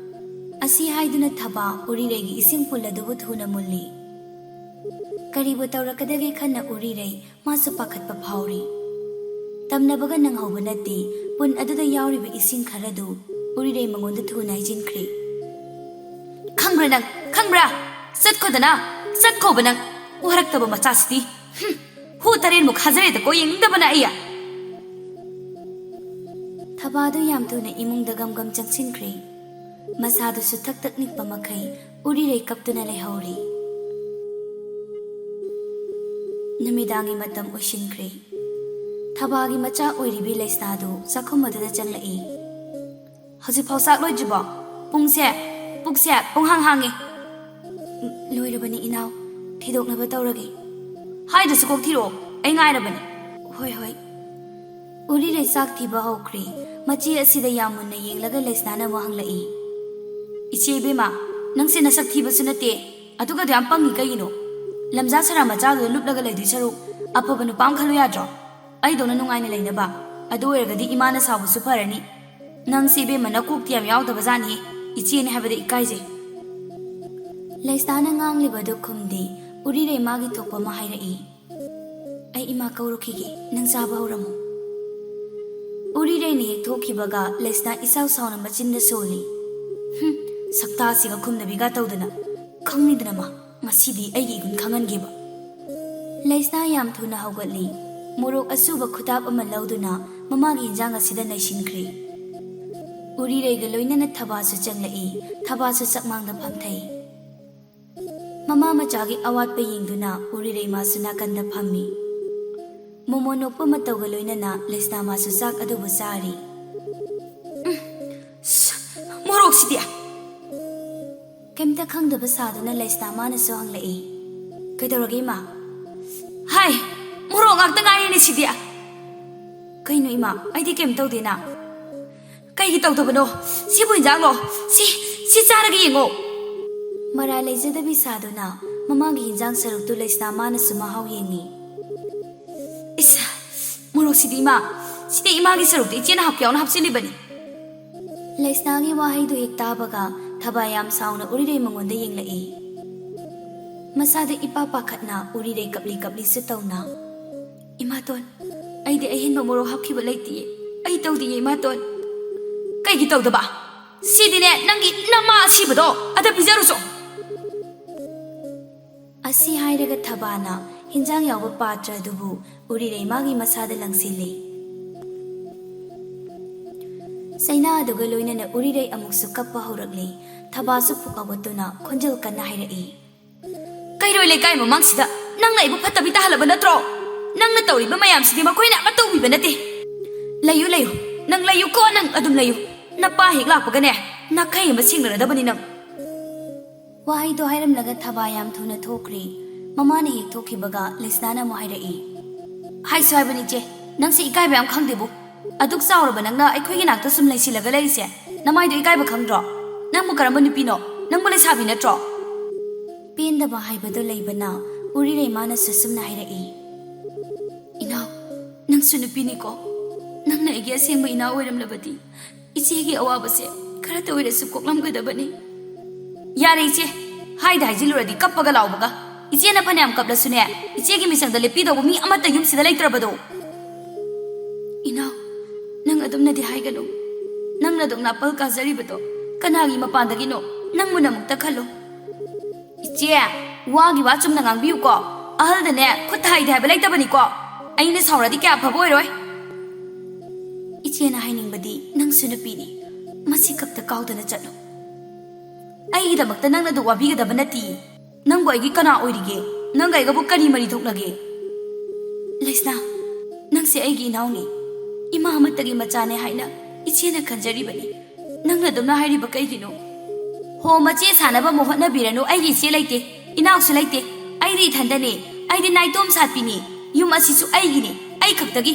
ꯑꯁꯤ ꯍꯥꯏꯗꯨꯅ ꯊꯕꯥ ꯎꯔꯤꯔꯩꯒꯤ ꯏꯁꯤꯡ ꯄꯨꯜ ꯑꯗꯨꯕꯨ ꯊꯨꯅ ꯃꯨꯜꯂꯤ꯫ ꯀꯔꯤꯕꯨ ꯇꯧꯔꯛꯀꯗꯒꯦ ꯈꯟꯅ ꯎꯔꯤꯔꯩ ꯃꯥꯁꯨ ꯄꯥꯈꯠꯄ ꯐꯥꯎꯔꯤ꯫ ꯇꯝꯅꯕꯒ ꯅꯪꯍꯧꯕ ꯅꯠꯇꯦ, ꯄꯨꯟ ꯑꯗꯨꯗ ꯌꯥꯎꯔꯤꯕ ꯏꯁꯤꯡ ꯈꯔꯗꯨ ꯎꯔꯤꯔꯩ ꯃꯉꯣꯟꯗ ꯊꯨꯅ ꯍꯩꯖꯤꯟꯈ꯭ꯔꯦ꯫ "ꯈꯪꯕ꯭ꯔꯥ ꯅꯪ? ꯈꯪꯕ꯭ꯔꯥ? ꯆꯠꯈꯣꯗꯅ, ꯆꯠꯈꯣꯕ ꯅꯪ, ꯋꯥꯔꯛꯇꯕ ꯃꯆꯥꯁꯤꯗꯤ꯫ ꯍꯨꯝ, ꯍꯨ ꯇꯔꯦꯟꯃꯨꯛ ꯈꯥꯖꯔꯦꯗꯀꯣ ꯌꯦꯡꯅꯤꯡꯗꯕꯅ ꯑꯩ!" ꯊꯕꯥꯗꯨ ꯌꯥꯝ ꯊꯨꯅ ꯏꯃꯨꯡꯗ ꯒꯝ ꯒꯝ ꯆꯪꯁꯤꯟꯈ꯭ꯔꯦ꯫ ꯃꯁꯥꯗꯨꯁꯨ ꯊꯛ ꯊꯛ ꯅꯤꯛꯄ ꯃꯈꯩ ꯎꯔꯤꯔꯩ ꯀꯞꯇꯨꯅ ꯂꯩꯍꯧꯔꯤ꯫ ꯅꯨꯃꯤꯗꯥꯡꯒꯤ ꯃꯇꯝ ꯑꯣꯏꯁꯤꯟꯈ꯭ꯔꯦ꯫ ꯊꯕꯥꯒꯤ ꯃꯆꯥ ꯑꯣꯏꯔꯤꯕꯤ ꯂꯩꯁꯅꯥꯗꯨ ꯆꯥꯛꯈꯨꯝ ꯑꯗꯨꯗ ꯆꯪꯂꯛꯏ꯫ "ꯍꯧꯖꯤꯛꯐꯥꯎ ꯆꯥꯛ ꯂꯣꯏꯗ꯭ꯔꯤꯕꯣ? ꯄꯨꯡꯁꯦ, ꯄꯨꯛꯁꯦ ꯄꯨꯡꯍꯥꯡ ꯍꯥꯡꯉꯦ꯫" "ꯂꯣꯏꯔꯕꯅꯤ ꯏꯅꯥꯎ, ꯊꯤꯗꯣꯛꯅꯕ ꯇꯧꯔꯒꯦ꯫" "ꯍꯥꯏꯗ꯭ꯔꯁꯨ ꯀꯣꯛ ꯊꯤꯔꯛꯑꯣ, ꯑꯩ ꯉꯥꯏꯔꯕꯅꯤ꯫" "ꯍꯣꯏ, ꯍꯣꯏ꯫" ꯎꯔꯤꯔꯩ ꯆꯥꯛ ꯊꯤꯕ ꯍꯧꯈ꯭ꯔꯦ꯫ ꯃꯆꯦ ꯑꯁꯤꯗ ꯌꯥꯝ ꯃꯨꯟꯅ ꯌꯦꯡꯂꯒ ꯂꯩꯁꯅꯥꯅ ꯑꯃꯨꯛ ꯍꯪꯂꯛꯏ꯫ "ꯏꯆꯦ ꯏꯕꯦꯝꯃ, ꯅꯪꯁꯦ ꯅꯁꯛ ꯊꯤꯕꯁꯨ ꯅꯠꯇꯦ, ꯑꯗꯨꯒꯗꯤ ꯌꯥꯝ ꯄꯪꯉꯤ ꯀꯩꯒꯤꯅꯣ? ꯂꯝꯖꯥ ꯁꯔꯥ ꯃꯆꯥꯗꯨꯗ ꯂꯨꯞꯂꯒ ꯂꯩꯗꯣꯏ ꯁꯔꯨꯛ ꯑꯐꯕ ꯅꯨꯄꯥ ꯑꯃ ꯈꯜꯂꯨ ꯌꯥꯗ꯭ꯔꯣ? ꯑꯩꯗꯧꯅ ꯅꯨꯡꯉꯥꯏꯅ ꯂꯩꯅꯕ꯫ ꯑꯗꯨ ꯑꯣꯏꯔꯒꯗꯤ ꯏꯃꯥꯅ ꯁꯥꯎꯕꯁꯨ ꯐꯔꯅꯤ꯫ ꯅꯪꯁꯦ ꯏꯕꯦꯝꯃ ꯅꯀꯣꯛꯇꯤ ꯌꯥꯝ ꯌꯥꯎꯗꯕ ꯖꯥꯠꯅꯤ꯫ ꯏꯆꯦꯅꯤ ꯍꯥꯏꯕꯗ ꯏꯀꯥꯏꯖꯩ꯫" ꯂꯩꯁꯅꯥꯅ ꯉꯥꯡꯂꯤꯕꯗꯨ ꯈꯨꯝꯗꯦ꯫ ꯎꯔꯤꯔꯩ ꯃꯥꯒꯤ ꯊꯣꯛꯄ ꯑꯃ ꯍꯥꯏꯔꯛꯏ꯫ "ꯑꯩ ꯏꯃꯥ ꯀꯧꯔꯨꯈꯤꯒꯦ, ꯅꯪ ꯆꯥꯕ ꯍꯧꯔꯝꯃꯨ꯫" ꯎꯔꯤꯔꯩꯅ ꯍꯦꯛ ꯊꯣꯛꯈꯤꯕꯒ ꯂꯩꯁꯅꯥ ꯏꯁꯥꯎ ꯁꯥꯎꯅ ꯃꯆꯤꯟꯗ ꯁꯣꯜꯂꯤ꯫ "ꯍꯨꯝ, ꯁꯛꯇꯥꯁꯤꯒ ꯈꯨꯝꯅꯕꯤꯒ ꯇꯧꯗꯅ꯫ ꯈꯪꯅꯤꯗꯅ ꯃꯥ, ꯉꯁꯤꯗꯤ ꯑꯩꯒꯤ ꯏꯒꯨꯟ ꯈꯪꯍꯟꯒꯦꯕ꯫" ꯂꯩꯁꯅꯥ ꯌꯥꯝ ꯊꯨꯅ ꯍꯧꯒꯠꯂꯤ꯫ ꯃꯣꯔꯣꯛ ꯑꯁꯨꯕ ꯈꯨꯗꯥꯞ ꯑꯃ ꯂꯧꯗꯨꯅ ꯃꯃꯥꯒꯤ ꯏꯟꯖꯥꯡ ꯑꯁꯤꯗ ꯅꯩꯁꯤꯟꯈ꯭ꯔꯦ꯫ ꯎꯔꯤꯔꯩꯒ ꯂꯣꯏꯅꯅ ꯊꯕꯥꯁꯨ ꯆꯪꯂꯛꯏ꯫ ꯊꯕꯥꯁꯨ ꯆꯛꯃꯥꯡꯗ ꯐꯝꯊꯩ꯫ ꯃꯃꯥ ꯃꯆꯥꯒꯤ ꯑꯋꯥꯠꯄ ꯌꯦꯡꯗꯨꯅ ꯎꯔꯤꯔꯩ ꯃꯥꯁꯨ ꯅꯥꯀꯟꯗ ꯐꯝꯃꯤ꯫ ꯃꯣꯃꯣꯟ ꯅꯣꯛꯄ ꯃꯇꯧꯒ ꯂꯣꯏꯅꯅ ꯂꯩꯁꯅꯥ ꯃꯥꯁꯨ ꯆꯥꯛ ꯑꯗꯨꯕꯨ ꯆꯥꯔꯤ꯫ "ꯎꯝ, ꯁ, ꯃꯣꯔꯣꯛꯁꯤꯗꯤ!" ꯀꯩꯝꯇ ꯈꯪꯗꯕ ꯁꯥꯗꯨꯅ ꯂꯩꯁꯅꯥ ꯃꯥꯅꯁꯨ ꯍꯪꯂꯛꯏ꯫ "ꯀꯩꯗꯧꯔꯒꯦ ꯏꯃꯥ?" "ꯍꯥꯏ, ꯃꯣꯔꯣꯛ ꯉꯥꯛꯇ ꯉꯥꯏꯔꯦꯅꯦ ꯁꯤꯗꯤ!" "ꯀꯩꯅꯣ ꯏꯃꯥ, ꯑꯩꯗꯤ ꯀꯩꯝ ꯇꯧꯗꯦꯅ꯫" "ꯀꯩꯒꯤ ꯇꯧꯗꯕꯅꯣ? ꯁꯤꯕꯨ ꯏꯟꯖꯥꯡꯂꯣ? ꯁꯤ, ꯁꯤ ꯆꯥꯔꯒ ꯌꯦꯡꯉꯣ꯫" ꯃꯔꯥ ꯂꯩꯖꯗꯕꯤ ꯁꯥꯗꯨꯅ ꯃꯃꯥꯒꯤ ꯏꯟꯖꯥꯡ ꯁꯔꯨꯛꯇꯨ ꯂꯩꯁꯅꯥ ꯃꯥꯅꯁꯨ ꯃꯍꯥꯎ ꯌꯦꯡꯉꯤ꯫ "ꯏꯁ, ꯃꯣꯔꯣꯛꯁꯤꯗꯤ ꯏꯃꯥ, ꯁꯤꯗꯤ ꯏꯃꯥꯒꯤ ꯁꯔꯨꯛꯇ ꯏꯆꯦꯅ ꯍꯥꯞꯀꯦ ꯌꯥꯎꯅ ꯍꯥꯞꯆꯤꯜꯂꯤꯕꯅꯤ꯫ ꯂꯩꯁꯅꯥꯒꯤ ꯋꯥꯍꯩꯗꯨ ꯍꯦꯛ ꯇꯥꯕꯒ ꯊꯕꯥ ꯌꯥꯝ ꯁꯥꯎꯅ ꯎꯔꯤꯔꯩ ꯃꯉꯣꯟꯗ ꯌꯦꯡꯂꯛꯏ꯫ ꯃꯁꯥꯗ ꯏꯄꯥ ꯄꯥꯈꯠꯅ ꯎꯔꯤꯔꯩ ꯀꯞꯂꯤ ꯀꯞꯂꯤꯁꯨ ꯇꯧꯅ, "ꯏꯃꯥꯇꯣꯟ, ꯑꯩꯗꯤ ꯑꯍꯦꯟꯕ ꯃꯣꯔꯣꯛ ꯍꯥꯞꯈꯤꯕ ꯂꯩꯇꯤꯌꯦ꯫ ꯑꯩ ꯇꯧꯗꯤꯌꯦ ꯏꯃꯥꯇꯣꯟ꯫" "ꯀꯩꯒꯤ ꯇꯧꯗꯕ? ꯁꯤꯗꯤꯅꯦ ꯅꯪꯒꯤ ꯅꯃꯥ ꯑꯁꯤꯕꯗꯣ ꯑꯗ ꯄꯤꯖꯔꯨꯆꯣ꯫" ꯑꯁꯤ ꯍꯥꯏꯔꯒ ꯊꯕꯥꯅ ꯍꯤꯟꯖꯥꯡ ꯌꯥꯎꯕ ꯄꯥꯇ꯭ꯔ ꯑꯗꯨꯕꯨ ꯎꯔꯤꯔꯩ ꯃꯥꯒꯤ ꯃꯁꯥꯗ ꯂꯪꯁꯤꯜꯂꯤ꯫ ꯆꯩꯅꯥ ꯑꯗꯨꯒ ꯂꯣꯏꯅꯅ ꯎꯔꯤꯔꯩ ꯑꯃꯨꯛꯁꯨ ꯀꯞꯄ ꯍꯧꯔꯛꯂꯤ꯫ ꯊꯕꯥꯁꯨ ꯄꯨꯛ ꯍꯧꯒꯠꯇꯨꯅ ꯈꯣꯟꯖꯦꯜ ꯀꯟꯅ ꯍꯥꯏꯔꯛꯏ, "ꯀꯩꯔꯣꯏ ꯂꯩꯀꯥꯏ ꯃꯃꯥꯡꯁꯤꯗ ꯅꯪꯅ ꯑꯩꯕꯨ ꯐꯠꯇꯕꯤ ꯇꯥꯍꯜꯂꯕ ꯅꯠꯇ꯭ꯔꯣ? ꯅꯪꯅ ꯇꯧꯔꯤꯕ ꯃꯌꯥꯝꯁꯤꯗꯤ ꯃꯈꯣꯏꯅ ꯑꯃꯠꯇ ꯎꯕꯤꯕ ꯅꯠꯇꯦ꯫ ꯂꯩꯌꯨ, ꯂꯩꯌꯨ, ꯅꯪ ꯂꯩꯌꯨꯀꯣ, ꯅꯪ ꯑꯗꯨꯝ ꯂꯩꯌꯨ꯫ ꯅꯄꯥ ꯍꯦꯛ ꯂꯥꯛꯄꯒꯅꯦ, ꯅꯥꯈꯩ ꯑꯃ ꯁꯦꯡꯅꯔꯗꯕꯅꯤ ꯅꯪ꯫" ꯋꯥꯍꯩꯗꯣ ꯍꯥꯏꯔꯝꯂꯒ ꯊꯕꯥ ꯌꯥꯝ ꯊꯨꯅ ꯊꯣꯛꯈ꯭ꯔꯦ꯫ ꯃꯃꯥꯅ ꯍꯦꯛ ꯊꯣꯛꯈꯤꯕꯒ ꯂꯩꯁꯅꯥꯅ ꯑꯃꯨꯛ ꯍꯥꯏꯔꯛꯏ, "ꯍꯥꯏꯁꯨ ꯍꯥꯏꯕꯅꯤ ꯏꯆꯦ, ꯅꯪꯁꯦ ꯏꯀꯥꯏꯕ ꯌꯥꯝ ꯈꯪꯗꯦꯕꯨ꯫ ꯑꯗꯨꯛ ꯆꯥꯎꯔꯕ ꯅꯪꯅ ꯑꯩꯈꯣꯏꯒꯤ ꯅꯥꯛꯇ ꯁꯨꯝ ꯂꯩꯁꯤꯜꯂꯒ ꯂꯩꯔꯤꯁꯦ, ꯅꯃꯥꯏꯗꯣ ꯏꯀꯥꯏꯕ ꯈꯪꯗ꯭ꯔꯣ? ꯅꯪꯕꯨ ꯀꯔꯝꯕ ꯅꯨꯄꯤꯅꯣ? ꯅꯪꯕꯨ ꯂꯩꯁꯥꯕꯤ ꯅꯠꯇ꯭ꯔꯣ?" ꯄꯦꯟꯗꯕ ꯍꯥꯏꯕꯗꯨ ꯂꯩꯕꯅ ꯎꯔꯤꯔꯩ ꯃꯥꯅꯁꯨ ꯁꯨꯝꯅ ꯍꯥꯏꯔꯛꯏ, "ꯏꯅꯥꯎ, ꯅꯪꯁꯨ ꯅꯨꯄꯤꯅꯤꯀꯣ꯫ ꯅꯪꯅ ꯑꯩꯒꯤ ꯑꯁꯦꯡꯕ ꯏꯅꯥꯎ ꯑꯣꯏꯔꯝꯂꯕꯗꯤ ꯏꯆꯦꯒꯤ ꯑꯋꯥꯕꯁꯦ ꯈꯔꯇ ꯑꯣꯏꯔꯁꯨ ꯀꯣꯛꯂꯝꯒꯗꯕꯅꯤ꯫" "ꯌꯥꯔꯦ ꯏꯆꯦ, ꯍꯥꯏꯗ ꯍꯥꯏꯖꯤꯜꯂꯨꯔꯗꯤ ꯀꯞꯄꯒ ꯂꯥꯎꯕꯒ꯫ ꯏꯆꯦꯅ ꯐꯅꯌꯥꯝ ꯀꯞꯂꯁꯨꯅꯦ, ꯏꯆꯦꯒꯤ ꯃꯤꯆꯪꯗ ꯂꯦꯞꯄꯤꯗꯧꯕ ꯃꯤ ꯑꯃꯠꯇ ꯌꯨꯝꯁꯤꯗ ꯂꯩꯇ꯭ꯔꯕꯗꯣ꯫" "ꯏꯅꯥꯎ, ꯅꯪ ꯑꯗꯨꯝꯅꯗꯤ ꯍꯥꯏꯒꯅꯨ꯫ ꯅꯪꯅ ꯑꯗꯨꯝ ꯅꯥꯄꯜ ꯀꯥꯖꯔꯤꯕꯗꯣ ꯀꯅꯥꯒꯤ ꯃꯄꯥꯟꯗꯒꯤꯅꯣ? ꯅꯪꯕꯨ ꯅꯃꯨꯛꯇ ꯈꯜꯂꯣ꯫" "ꯏꯆꯦ, ꯋꯥꯒꯤ ꯋꯥ ꯆꯨꯝꯅ ꯉꯥꯡꯕꯤꯌꯨꯀꯣ꯫ ꯑꯍꯜꯗꯅꯦ ꯈꯨꯠ ꯊꯥꯏꯗꯦ ꯍꯥꯏꯕ ꯂꯩꯇꯕꯅꯤꯀꯣ꯫ ꯑꯩꯅ ꯁꯥꯎꯔꯗꯤ ꯀꯌꯥ ꯐꯕ ꯑꯣꯏꯔꯣꯏ꯫" "ꯏꯆꯦꯅ ꯍꯥꯏꯅꯤꯡꯕꯗꯤ ꯅꯪꯁꯨ ꯅꯨꯄꯤꯅꯤ꯫ ꯃꯁꯤ ꯈꯛꯇ ꯀꯥꯎꯗꯅ ꯆꯠꯂꯨ꯫ ꯑꯩꯒꯤꯗꯃꯛꯇ ꯅꯪꯅ ꯑꯗꯨ ꯋꯥꯕꯤꯒꯗꯕ ꯅꯠꯇꯦ꯫ ꯅꯪꯕꯨ ꯑꯩꯒꯤ ꯀꯅꯥ ꯑꯣꯏꯔꯤꯒꯦ? ꯅꯪꯒ ꯑꯩꯒꯕꯨ ꯀꯔꯤ ꯃꯔꯤ ꯊꯣꯛꯅꯒꯦ?" "ꯂꯩꯁꯅꯥ, ꯅꯪꯁꯦ ꯑꯩꯒꯤ ꯏꯅꯥꯎꯅꯤ꯫ ꯏꯃꯥ ꯑꯃꯠꯇꯒꯤ ꯃꯆꯥꯅꯦ ꯍꯥꯏꯅ ꯏꯆꯦꯅ ꯈꯟꯖꯔꯤꯕꯅꯤ꯫ ꯅꯪꯅ ꯑꯗꯨꯝꯅ ꯍꯥꯏꯔꯤꯕ ꯀꯩꯒꯤꯅꯣ?" "ꯍꯣ, ꯃꯆꯦ ꯁꯥꯟꯅꯕ ꯑꯃꯨꯛ ꯍꯣꯠꯅꯕꯤꯔꯅꯨ꯫ ꯑꯩꯒꯤ ꯏꯆꯦ ꯂꯩꯇꯦ, ꯏꯅꯥꯎꯁꯨ ꯂꯩꯇꯦ꯫ ꯑꯩꯗꯤ ꯏꯊꯟꯗꯅꯦ꯫ ꯑꯩꯗꯤ ꯅꯥꯏꯇꯣꯝ ꯁꯥꯠꯄꯤꯅꯤ꯫ ꯌꯨꯝ ꯑꯁꯤꯁꯨ ꯑꯩꯒꯤꯅꯤ, ꯑꯩ ꯈꯛꯇꯒꯤ꯫"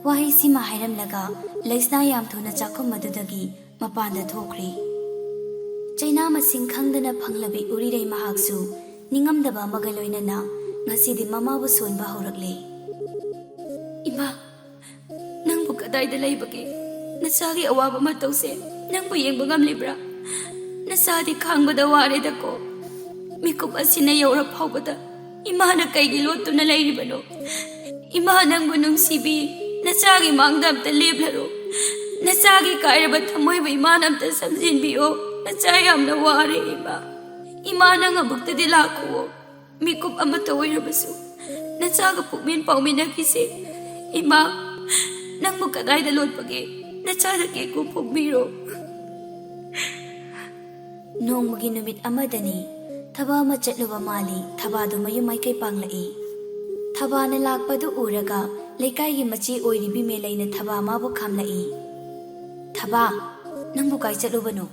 ꯋꯥꯍꯩꯁꯤꯃ ꯍꯥꯏꯔꯝꯂꯒ ꯂꯩꯁꯅꯥ ꯌꯥꯝ ꯊꯨꯅ ꯆꯥꯛꯈꯨꯝ ꯑꯗꯨꯗꯒꯤ ꯃꯄꯥꯟꯗ ꯊꯣꯛꯈ꯭ꯔꯦ꯫ ꯆꯩꯅꯥ ꯃꯁꯤꯡ ꯈꯪꯗꯅ ꯐꯪꯂꯕꯤ ꯎꯔꯤꯔꯩ ꯃꯍꯥꯛꯁꯨ ꯅꯤꯡꯉꯝꯗꯕ ꯑꯃꯒ ꯂꯣꯏꯅꯅ ꯉꯁꯤꯗꯤ ꯃꯃꯥꯕꯨ ꯁꯣꯟꯕ ꯍꯧꯔꯛꯂꯦ꯫ "ꯏꯃꯥ, ꯀꯗꯥꯏꯗ ꯂꯩꯕꯒꯦ? ꯅꯆꯥꯒꯤ ꯑꯋꯥꯕ ꯃꯇꯧꯁꯦ ꯅꯪꯕꯨ ꯌꯦꯡꯕ ꯉꯝꯂꯤꯕ꯭ꯔꯥ? ꯅꯆꯥꯗꯤ ꯈꯥꯡꯕꯗ ꯋꯥꯔꯦꯗꯀꯣ꯫ ꯃꯤꯀꯨꯞ ꯑꯁꯤꯅ ꯌꯧꯔ ꯐꯥꯎꯕꯗ ꯏꯃꯥꯅ ꯀꯩꯒꯤ ꯂꯣꯠꯇꯨꯅ ꯂꯩꯔꯤꯕꯅꯣ? ꯏꯃꯥ, ꯅꯪꯕꯨ ꯅꯨꯡꯁꯤꯕꯤ꯫ ꯅꯆꯥꯒꯤ ꯃꯥꯡꯗ ꯑꯝꯇ ꯂꯦꯞꯂꯔꯣ꯫ ꯅꯆꯥꯒꯤ ꯀꯥꯏꯔꯕ ꯊꯃꯣꯏꯕꯨ ꯏꯃꯥꯅ ꯑꯝꯇ ꯁꯝꯖꯤꯟꯕꯤꯌꯣ꯫ ꯅꯆꯥ ꯌꯥꯝꯅ ꯋꯥꯔꯦ ꯏꯃꯥ꯫ ꯏꯃꯥ, ꯅꯪ ꯑꯃꯨꯛꯇꯗꯤ ꯂꯥꯛꯈꯨꯑꯣ꯫ ꯃꯤꯀꯨꯞ ꯑꯃꯠꯇ ꯑꯣꯏꯔꯕꯁꯨ ꯅꯆꯥꯒ ꯄꯨꯛꯃꯦꯟ ꯄꯥꯎꯃꯤꯟꯅꯈꯤꯁꯦ꯫ ꯏꯃꯥ, ꯅꯪꯕꯨ ꯀꯗꯥꯏꯗ ꯂꯣꯠꯄꯒꯦ? ꯅꯆꯥꯗ ꯀꯦꯛ ꯐꯣꯡꯕꯤꯔꯣ꯫ ꯅꯣꯡꯃꯒꯤ ꯅꯨꯃꯤꯠ ꯑꯃꯗꯅꯤ, ꯊꯕꯛ ꯑꯃ ꯆꯠꯂꯨꯕ ꯃꯥꯂꯤ ꯊꯕꯥꯗꯨ ꯃꯌꯨꯝ ꯃꯥꯏꯀꯩ ꯄꯥꯡꯂꯛꯏ꯫ ꯊꯕꯥꯅ ꯂꯥꯛꯄꯗꯨ ꯎꯔꯒ ꯂꯩꯀꯥꯏꯒꯤ ꯃꯆꯦ ꯑꯣꯏꯔꯤꯕꯤ ꯃꯦꯂꯩꯅ ꯊꯕꯥ ꯃꯥꯕꯨ ꯈꯥꯝꯂꯛꯏ꯫ "ꯊꯕꯥ, ꯅꯪꯕꯨ ꯀꯥꯏ ꯆꯠꯂꯨꯕꯅꯣ?"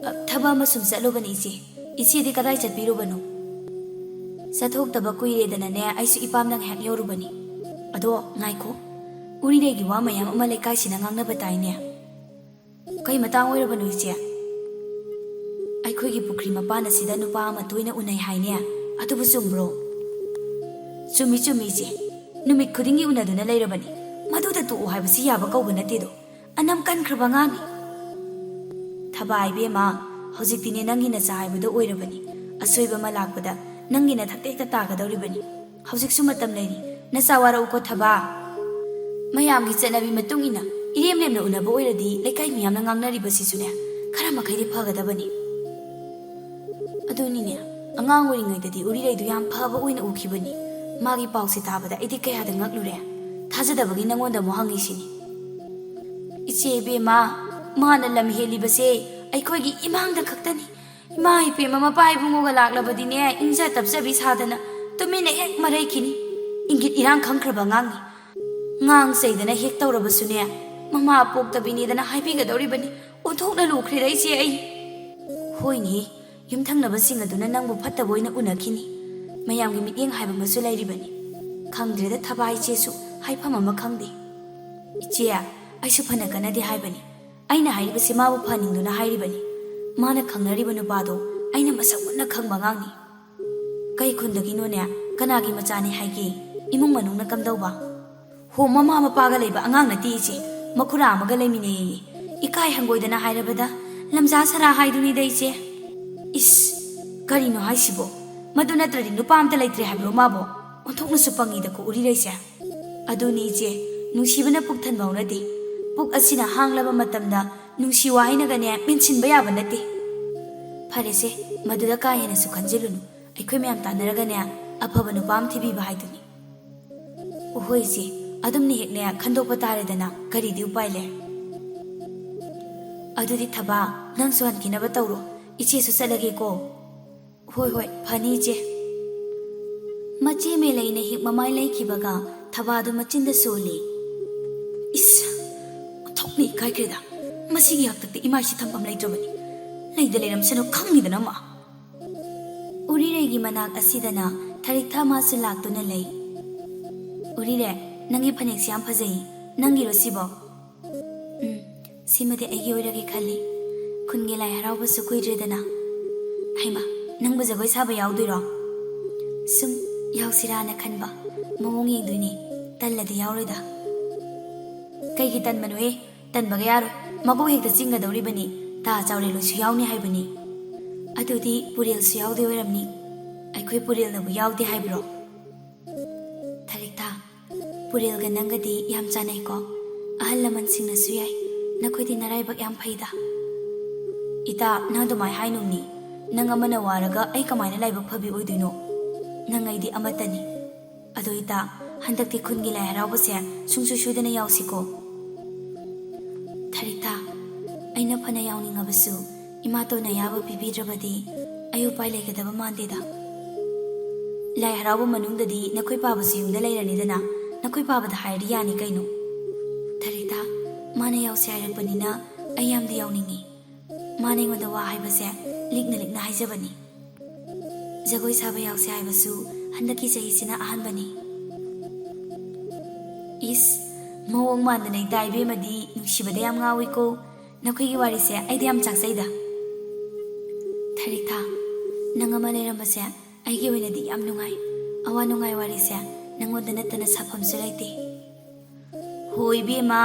"ꯑ, ꯊꯕꯛ ꯑꯃ ꯁꯨꯝ ꯆꯠꯂꯨꯕꯅꯤ, ꯏꯆꯦ꯫ ꯏꯆꯦꯗꯤ ꯀꯗꯥꯏ ꯆꯠꯄꯤꯔꯨꯕꯅꯣ?" "ꯆꯠꯊꯣꯛꯇꯕ ꯀꯨꯏꯔꯦꯗꯅꯅꯦ, ꯑꯩꯁꯨ ꯏꯄꯥꯝꯗ ꯉꯥꯏꯍꯥꯛ ꯌꯧꯔꯨꯕꯅꯤ꯫ ꯑꯗꯣ ꯉꯥꯏꯈꯣ, ꯎꯔꯤꯔꯩꯒꯤ ꯋꯥ ꯃꯌꯥꯝ ꯑꯃ ꯂꯩꯀꯥꯏꯁꯤꯅ ꯉꯥꯡꯅꯕ ꯇꯥꯏꯅꯦ꯫ ꯀꯩ ꯃꯇꯥꯡ ꯑꯣꯏꯔꯕꯅꯣ, ꯏꯆꯦ?" "ꯑꯩꯈꯣꯏꯒꯤ ꯄꯨꯈ꯭ꯔꯤ ꯃꯄꯥꯟ ꯑꯁꯤꯗ ꯅꯨꯄꯥ ꯑꯃ ꯇꯣꯏꯅ ꯎꯅꯩ ꯍꯥꯏꯅꯦ꯫ ꯑꯗꯨꯕꯨ ꯆꯨꯝꯕ꯭ꯔꯣ?" "ꯆꯨꯝꯃꯤ, ꯆꯨꯝꯃꯤ, ꯏꯆꯦ꯫ ꯅꯨꯃꯤꯠ ꯈꯨꯗꯤꯡꯒꯤ ꯎꯅꯗꯨꯅ ꯂꯩꯔꯕꯅꯤ꯫ ꯃꯗꯨꯗ ꯇꯣꯛꯎ ꯍꯥꯏꯕꯁꯤ ꯌꯥꯕ ꯀꯧꯕ ꯅꯠꯇꯦꯗꯣ꯫ ꯑꯅꯝ ꯀꯟꯈ꯭ꯔꯕ ꯑꯉꯥꯡꯅꯤ꯫" "ꯊꯕꯥ ꯏꯕꯦꯝꯃ, ꯍꯧꯖꯤꯛꯇꯤꯅꯦ ꯅꯪꯒꯤ ꯅꯆꯥ ꯍꯥꯏꯕꯗꯣ ꯑꯣꯏꯔꯕꯅꯤ꯫ ꯑꯁꯣꯏꯕ ꯑꯃ ꯂꯥꯛꯄꯗ ꯅꯪꯒꯤ ꯅꯊꯛꯇ ꯍꯦꯛꯇ ꯇꯥꯒꯗꯧꯔꯤꯕꯅꯤ꯫ ꯍꯧꯖꯤꯛꯁꯨ ꯃꯇꯝ ꯂꯩꯔꯤ꯫ ꯅꯆꯥ ꯋꯥꯔꯛꯎꯀꯣ ꯊꯕꯥ꯫ ꯃꯌꯥꯝꯒꯤ ꯆꯠꯅꯕꯤ ꯃꯇꯨꯡ ꯏꯟꯅ ꯏꯔꯦꯝ ꯂꯦꯝꯅ ꯎꯅꯕ ꯑꯣꯏꯔꯗꯤ ꯂꯩꯀꯥꯏ ꯃꯤꯌꯥꯝꯅ ꯉꯥꯡꯅꯔꯤꯕꯁꯤꯁꯨꯅꯦ ꯈꯔ ꯃꯈꯩꯗꯤ ꯐꯒꯗꯕꯅꯤ꯫" "ꯑꯗꯨꯅꯤꯅꯦ, ꯑꯉꯥꯡ ꯑꯣꯏꯔꯤꯉꯩꯗꯗꯤ ꯎꯔꯤꯔꯩꯗꯨ ꯌꯥꯝ ꯐꯕ ꯑꯣꯏꯅ ꯎꯈꯤꯕꯅꯤ꯫ ꯃꯥꯒꯤ ꯄꯥꯎꯁꯦ ꯇꯥꯕꯗ ꯑꯩꯗꯤ ꯀꯌꯥꯗ ꯉꯛꯂꯨꯔꯦ꯫ ꯊꯥꯖꯗꯕꯒꯤ ꯅꯉꯣꯟꯗ ꯑꯃꯨꯛ ꯍꯪꯉꯤꯁꯤꯅꯤ꯫" "ꯏꯆꯦ ꯏꯕꯦꯝꯃ, ꯃꯥꯅ ꯂꯝ ꯍꯦꯜꯂꯤꯕꯁꯦ ꯑꯩꯈꯣꯏꯒꯤ ꯏꯃꯥꯡꯗ ꯈꯛꯇꯅꯤ꯫ ꯏꯃꯥ ꯏꯕꯦꯝꯃ, ꯃꯄꯥ ꯏꯕꯨꯡꯉꯣꯒ ꯂꯥꯛꯂꯕꯗꯤꯅꯦ, ꯏꯪꯖ ꯇꯞꯆꯕꯤ ꯁꯥꯗꯅ ꯇꯨꯃꯤꯟꯅ ꯍꯦꯛ ꯃꯔꯩꯈꯤꯅꯤ꯫ ꯏꯪꯒꯤꯠ ꯏꯔꯥꯡ ꯈꯪꯈ꯭ꯔꯕ ꯑꯉꯥꯡꯅꯤ꯫ ꯉꯥꯡ ꯆꯩꯗꯅ ꯍꯦꯛ ꯇꯧꯔꯕꯁꯨꯅꯦ, ꯃꯃꯥ ꯄꯣꯛꯇꯕꯤꯅꯦꯗꯅ ꯍꯥꯏꯕꯤꯒꯗꯧꯔꯤꯕꯅꯤ꯫ ꯑꯣꯟꯊꯣꯛꯅ ꯂꯨꯈ꯭ꯔꯦꯗ ꯏꯆꯦ ꯑꯩ꯫" "ꯍꯣꯏꯅꯦ, ꯌꯨꯝꯊꯪꯅꯕꯁꯤꯡ ꯑꯗꯨꯅ ꯅꯪꯕꯨ ꯐꯠꯇꯕ ꯑꯣꯏꯅ ꯎꯅꯈꯤꯅꯤ꯫ ꯃꯌꯥꯝꯒꯤ ꯃꯤꯠꯌꯦꯡ ꯍꯥꯏꯕ ꯑꯃꯁꯨ ꯂꯩꯔꯤꯕꯅꯤ꯫ ꯈꯪꯗ꯭ꯔꯦꯗ ꯊꯕꯥ ꯏꯆꯦꯁꯨ, ꯍꯥꯏꯐꯝ ꯑꯃ ꯈꯪꯗꯦ꯫" "ꯏꯆꯦ, ꯑꯩꯁꯨ ꯐꯅ ꯀꯟꯅꯗꯤ ꯍꯥꯏꯕꯅꯤ꯫ ꯑꯩꯅ ꯍꯥꯏꯔꯤꯕꯁꯤ ꯃꯥꯕꯨ ꯐꯍꯟꯅꯤꯡꯗꯨꯅ ꯍꯥꯏꯔꯤꯕꯅꯤ꯫ ꯃꯥꯅ ꯈꯪꯅꯔꯤꯕ ꯅꯨꯄꯥꯗꯣ ꯑꯩꯅ ꯃꯁꯛ ꯃꯨꯟꯅ ꯈꯪꯕ ꯑꯉꯥꯡꯅꯤ꯫" "ꯀꯩ ꯈꯨꯟꯗꯒꯤꯅꯣꯅꯦ? ꯀꯅꯥꯒꯤ ꯃꯆꯥꯅꯤ ꯍꯥꯏꯒꯦ? ꯏꯃꯨꯡ ꯃꯅꯨꯡꯅ ꯀꯝꯗꯧꯕ?" ꯍꯣ, ꯃꯃꯥ ꯃꯄꯥꯒ ꯂꯩꯕ ꯑꯉꯥꯡ ꯅꯠꯇꯦ ꯏꯆꯦ, ꯃꯈꯨꯔꯥ ꯑꯃꯒ ꯂꯩꯃꯤꯟꯅꯩꯌꯦ꯫ ꯏꯀꯥꯏ ꯍꯪꯒꯣꯏꯗꯅ ꯍꯥꯏꯔꯕꯗ ꯂꯝꯖꯥ ꯁꯔꯥ ꯍꯥꯏꯗꯨꯅꯤꯗ ꯏꯆꯦ꯫ ꯏꯁ, ꯀꯔꯤꯅꯣ ꯍꯥꯏꯁꯤꯕꯣ? ꯃꯗꯨ ꯅꯠꯇ꯭ꯔꯗꯤ ꯅꯨꯄꯥ ꯑꯝꯇ ꯂꯩꯇ꯭ꯔꯦ ꯍꯥꯏꯕ꯭ꯔꯣ ꯃꯥꯕꯣ? ꯑꯣꯟꯊꯣꯛꯅꯁꯨ ꯄꯪꯉꯤꯗꯀꯣ ꯎꯔꯤꯔꯩꯁꯦ꯫ ꯑꯗꯨꯅꯤ ꯏꯆꯦ, ꯅꯨꯡꯁꯤꯕꯅ ꯄꯨꯛ ꯊꯟꯕ ꯍꯧꯅꯗꯦ꯫ ꯄꯨꯛ ꯑꯁꯤꯅ ꯍꯥꯡꯂꯕ ꯃꯇꯝꯗ ꯅꯨꯡꯁꯤ ꯋꯥꯍꯩꯅꯒꯅꯦ ꯃꯦꯟꯁꯤꯟꯕ ꯌꯥꯕ ꯅꯠꯇꯦ꯫ ꯐꯔꯦꯁꯦ, ꯃꯗꯨꯗ ꯀꯥ ꯍꯦꯟꯅꯁꯨ ꯈꯟꯖꯤꯜꯂꯨꯅꯨ꯫ ꯑꯩꯈꯣꯏ ꯃꯌꯥꯝ ꯇꯥꯟꯅꯔꯒꯅꯦ ꯑꯐꯕ ꯅꯨꯄꯥ ꯑꯃ ꯊꯤꯕꯤꯕ ꯍꯥꯏꯗꯨꯅꯤ꯫ ꯍꯣꯏ ꯏꯆꯦ, ꯑꯗꯨꯝꯅ ꯍꯦꯛꯅꯦ ꯈꯟꯗꯣꯛꯄ ꯇꯥꯔꯦꯗꯅ, ꯀꯔꯤꯗꯤ ꯎꯄꯥꯏ ꯂꯩ? ꯑꯗꯨꯗꯤ ꯊꯕꯥ, ꯅꯪꯁꯨ ꯍꯟꯈꯤꯅꯕ ꯇꯧꯔꯣ, ꯏꯆꯦꯁꯨ ꯆꯠꯂꯒꯦꯀꯣ꯫ ꯍꯣꯏ ꯍꯣꯏ, ꯐꯅꯤ ꯏꯆꯦ꯫ ꯃꯆꯦ ꯃꯦꯂꯩꯅ ꯍꯦꯛ ꯃꯃꯥꯏ ꯂꯩꯈꯤꯕꯒ ꯊꯕꯥꯗꯨ ꯃꯆꯤꯟꯗ ꯁꯣꯜꯂꯤ꯫ ꯏꯁ, ꯑꯣꯟꯊꯣꯛꯅ ꯏꯀꯥꯏꯈ꯭ꯔꯦꯗ꯫ ꯃꯁꯤꯒꯤ ꯍꯥꯛꯇꯛꯇ ꯏꯃꯥꯏꯁꯤ ꯊꯝꯐꯝ ꯂꯩꯇ꯭ꯔꯕꯅꯤ꯫ ꯂꯩꯗ ꯂꯩꯔꯝꯁꯅꯨ ꯈꯪꯉꯤꯗꯅ ꯃꯥ꯫ ꯎꯔꯤꯔꯩꯒꯤ ꯃꯅꯥꯛ ꯑꯁꯤꯗꯅ ꯊꯔꯤꯛꯊꯥ ꯃꯥꯁꯨ ꯂꯥꯛꯇꯨꯅ ꯂꯩ꯫ ꯎꯔꯤꯔꯦ, ꯅꯪꯒꯤ ꯐꯅꯦꯛꯁꯤ ꯌꯥꯝ ꯐꯖꯩ꯫ ꯅꯪꯒꯤꯔꯣ ꯁꯤꯕꯣ? ꯎꯝ, ꯁꯤꯃꯗꯤ ꯑꯩꯒꯤ ꯑꯣꯏꯔꯒꯦ ꯈꯜꯂꯤ꯫ ꯈꯨꯟꯒꯤ ꯂꯥꯏ ꯍꯔꯥꯎꯕꯁꯨ ꯀꯨꯏꯗ꯭ꯔꯦꯗꯅ꯫ ꯍꯩꯃꯥ, ꯅꯪꯕꯨ ꯖꯒꯣꯏ ꯁꯥꯕ ꯌꯥꯎꯗꯣꯏꯔꯣ? ꯁꯨꯝ ꯌꯥꯎꯁꯤꯔꯥꯅ ꯈꯟꯕ꯫ ꯃꯑꯣꯡ ꯌꯦꯡꯗꯣꯏꯅꯦ꯫ ꯇꯜꯂꯗꯤ ꯌꯥꯎꯔꯣꯏꯗ꯫ ꯀꯩꯒꯤ ꯇꯟꯕꯅꯣꯍꯦ? ꯇꯟꯕꯒ ꯌꯥꯔꯣꯏ꯫ ꯃꯀꯣꯛ ꯍꯦꯛꯇ ꯆꯤꯡꯒꯗꯧꯔꯤꯕꯅꯤ꯫ ꯇꯥ ꯆꯥꯎꯔꯦꯜꯍꯣꯏꯁꯨ ꯌꯥꯎꯅꯤ ꯍꯥꯏꯕꯅꯤ꯫ ꯑꯗꯨꯗꯤ ꯄꯨꯔꯦꯜꯁꯨ ꯌꯥꯎꯗꯣꯏ ꯑꯣꯏꯔꯝꯅꯤ꯫ ꯑꯩꯈꯣꯏ ꯄꯨꯔꯦꯜꯅꯕꯨ ꯌꯥꯎꯗꯦ ꯍꯥꯏꯕ꯭ꯔꯣ? ꯊꯔꯤꯛꯊꯥ, ꯄꯨꯔꯦꯜꯒ ꯅꯪꯒꯗꯤ ꯌꯥꯝ ꯆꯥꯟꯅꯩꯀꯣ꯫ ꯑꯍꯜ ꯂꯃꯟꯁꯤꯡꯅꯁꯨ ꯌꯥꯏ꯫ ꯅꯈꯣꯏꯗꯤ ꯅꯔꯥꯏꯕꯛ ꯌꯥꯝ ꯐꯩꯗ꯫ ꯏꯇꯥ, ꯅꯪ ꯑꯗꯨꯃꯥꯏ ꯍꯥꯏꯅꯨꯅꯤ꯫ ꯅꯪ ꯑꯃꯅ ꯋꯥꯔꯒ ꯑꯩ ꯀꯃꯥꯏꯅ ꯂꯥꯏꯕꯛ ꯐꯕꯤ ꯑꯣꯏꯗꯣꯏꯅꯣ? ꯅꯪ ꯑꯩꯗꯤ ꯑꯃꯠꯇꯅꯤ꯫ ꯑꯗꯣ ꯏꯇꯥ, ꯍꯟꯗꯛꯇꯤ ꯈꯨꯟꯒꯤ ꯂꯥꯏ ꯍꯔꯥꯎꯕꯁꯦ ꯁꯨꯡꯁꯣꯏ ꯁꯣꯏꯗꯅ ꯌꯥꯎꯁꯤꯀꯣ꯫ ꯊꯔꯤꯛꯊꯥ, ꯑꯩꯅ ꯐꯅ ꯌꯥꯎꯅꯤꯡꯉꯕꯁꯨ ꯏꯃꯥꯇꯣꯟꯅ ꯑꯌꯥꯕ ꯄꯤꯕꯤꯗ꯭ꯔꯕꯗꯤ ꯑꯩ ꯎꯄꯥꯏ ꯂꯩꯒꯗꯕ ꯃꯥꯟꯗꯦꯗ꯫ ꯂꯥꯏ ꯍꯔꯥꯎꯕ ꯃꯅꯨꯡꯗꯗꯤ ꯅꯈꯣꯏ ꯄꯥꯕꯁꯨ ꯌꯨꯝꯗ ꯂꯩꯔꯅꯤꯗꯅ, ꯅꯈꯣꯏ ꯄꯥꯕꯗ ꯍꯥꯏꯔꯗꯤ ꯌꯥꯅꯤ ꯀꯩꯅꯣ꯫ ꯊꯔꯤꯛꯊꯥ, ꯃꯥꯅ ꯌꯥꯎꯁꯦ ꯍꯥꯏꯔꯛꯄꯅꯤꯅ ꯑꯩ ꯌꯥꯝꯗꯤ ꯌꯥꯎꯅꯤꯡꯉꯤ꯫ ꯃꯥꯅ ꯑꯩꯉꯣꯟꯗ ꯋꯥ ꯍꯥꯏꯕꯁꯦ ꯂꯤꯛꯅ ꯂꯤꯛꯅ ꯍꯥꯏꯖꯕꯅꯤ꯫ ꯖꯒꯣꯏ ꯁꯥꯕ ꯌꯥꯎꯁꯦ ꯍꯥꯏꯕꯁꯨ ꯍꯟꯗꯛꯀꯤ ꯆꯍꯤꯁꯤꯅ ꯑꯍꯥꯟꯕꯅꯤ꯫ ꯏꯁ, ꯃꯑꯣꯡ ꯃꯥꯟꯗꯅ ꯏꯇꯥ ꯏꯕꯦꯝꯃꯗꯤ ꯅꯨꯡꯁꯤꯕꯗ ꯌꯥꯝ ꯉꯥꯎꯏꯀꯣ꯫ ꯅꯈꯣꯏꯒꯤ ꯋꯥꯔꯤꯁꯦ ꯑꯩꯗꯤ ꯌꯥꯝ ꯆꯥꯛꯆꯩꯗ꯫ ꯊꯔꯤꯛꯊꯥ, ꯅꯪ ꯑꯃ ꯂꯩꯔꯝꯕꯁꯦ ꯑꯩꯒꯤ ꯑꯣꯏꯅꯗꯤ ꯌꯥꯝ ꯅꯨꯡꯉꯥꯏ꯫ ꯑꯋꯥ ꯅꯨꯡꯉꯥꯏ ꯋꯥꯔꯤꯁꯦ ꯅꯪꯉꯣꯟꯗ ꯅꯠꯇꯅ ꯁꯥꯐꯝꯁꯨ ꯂꯩꯇꯦ꯫ ꯍꯣ ꯏꯕꯦꯝꯃ,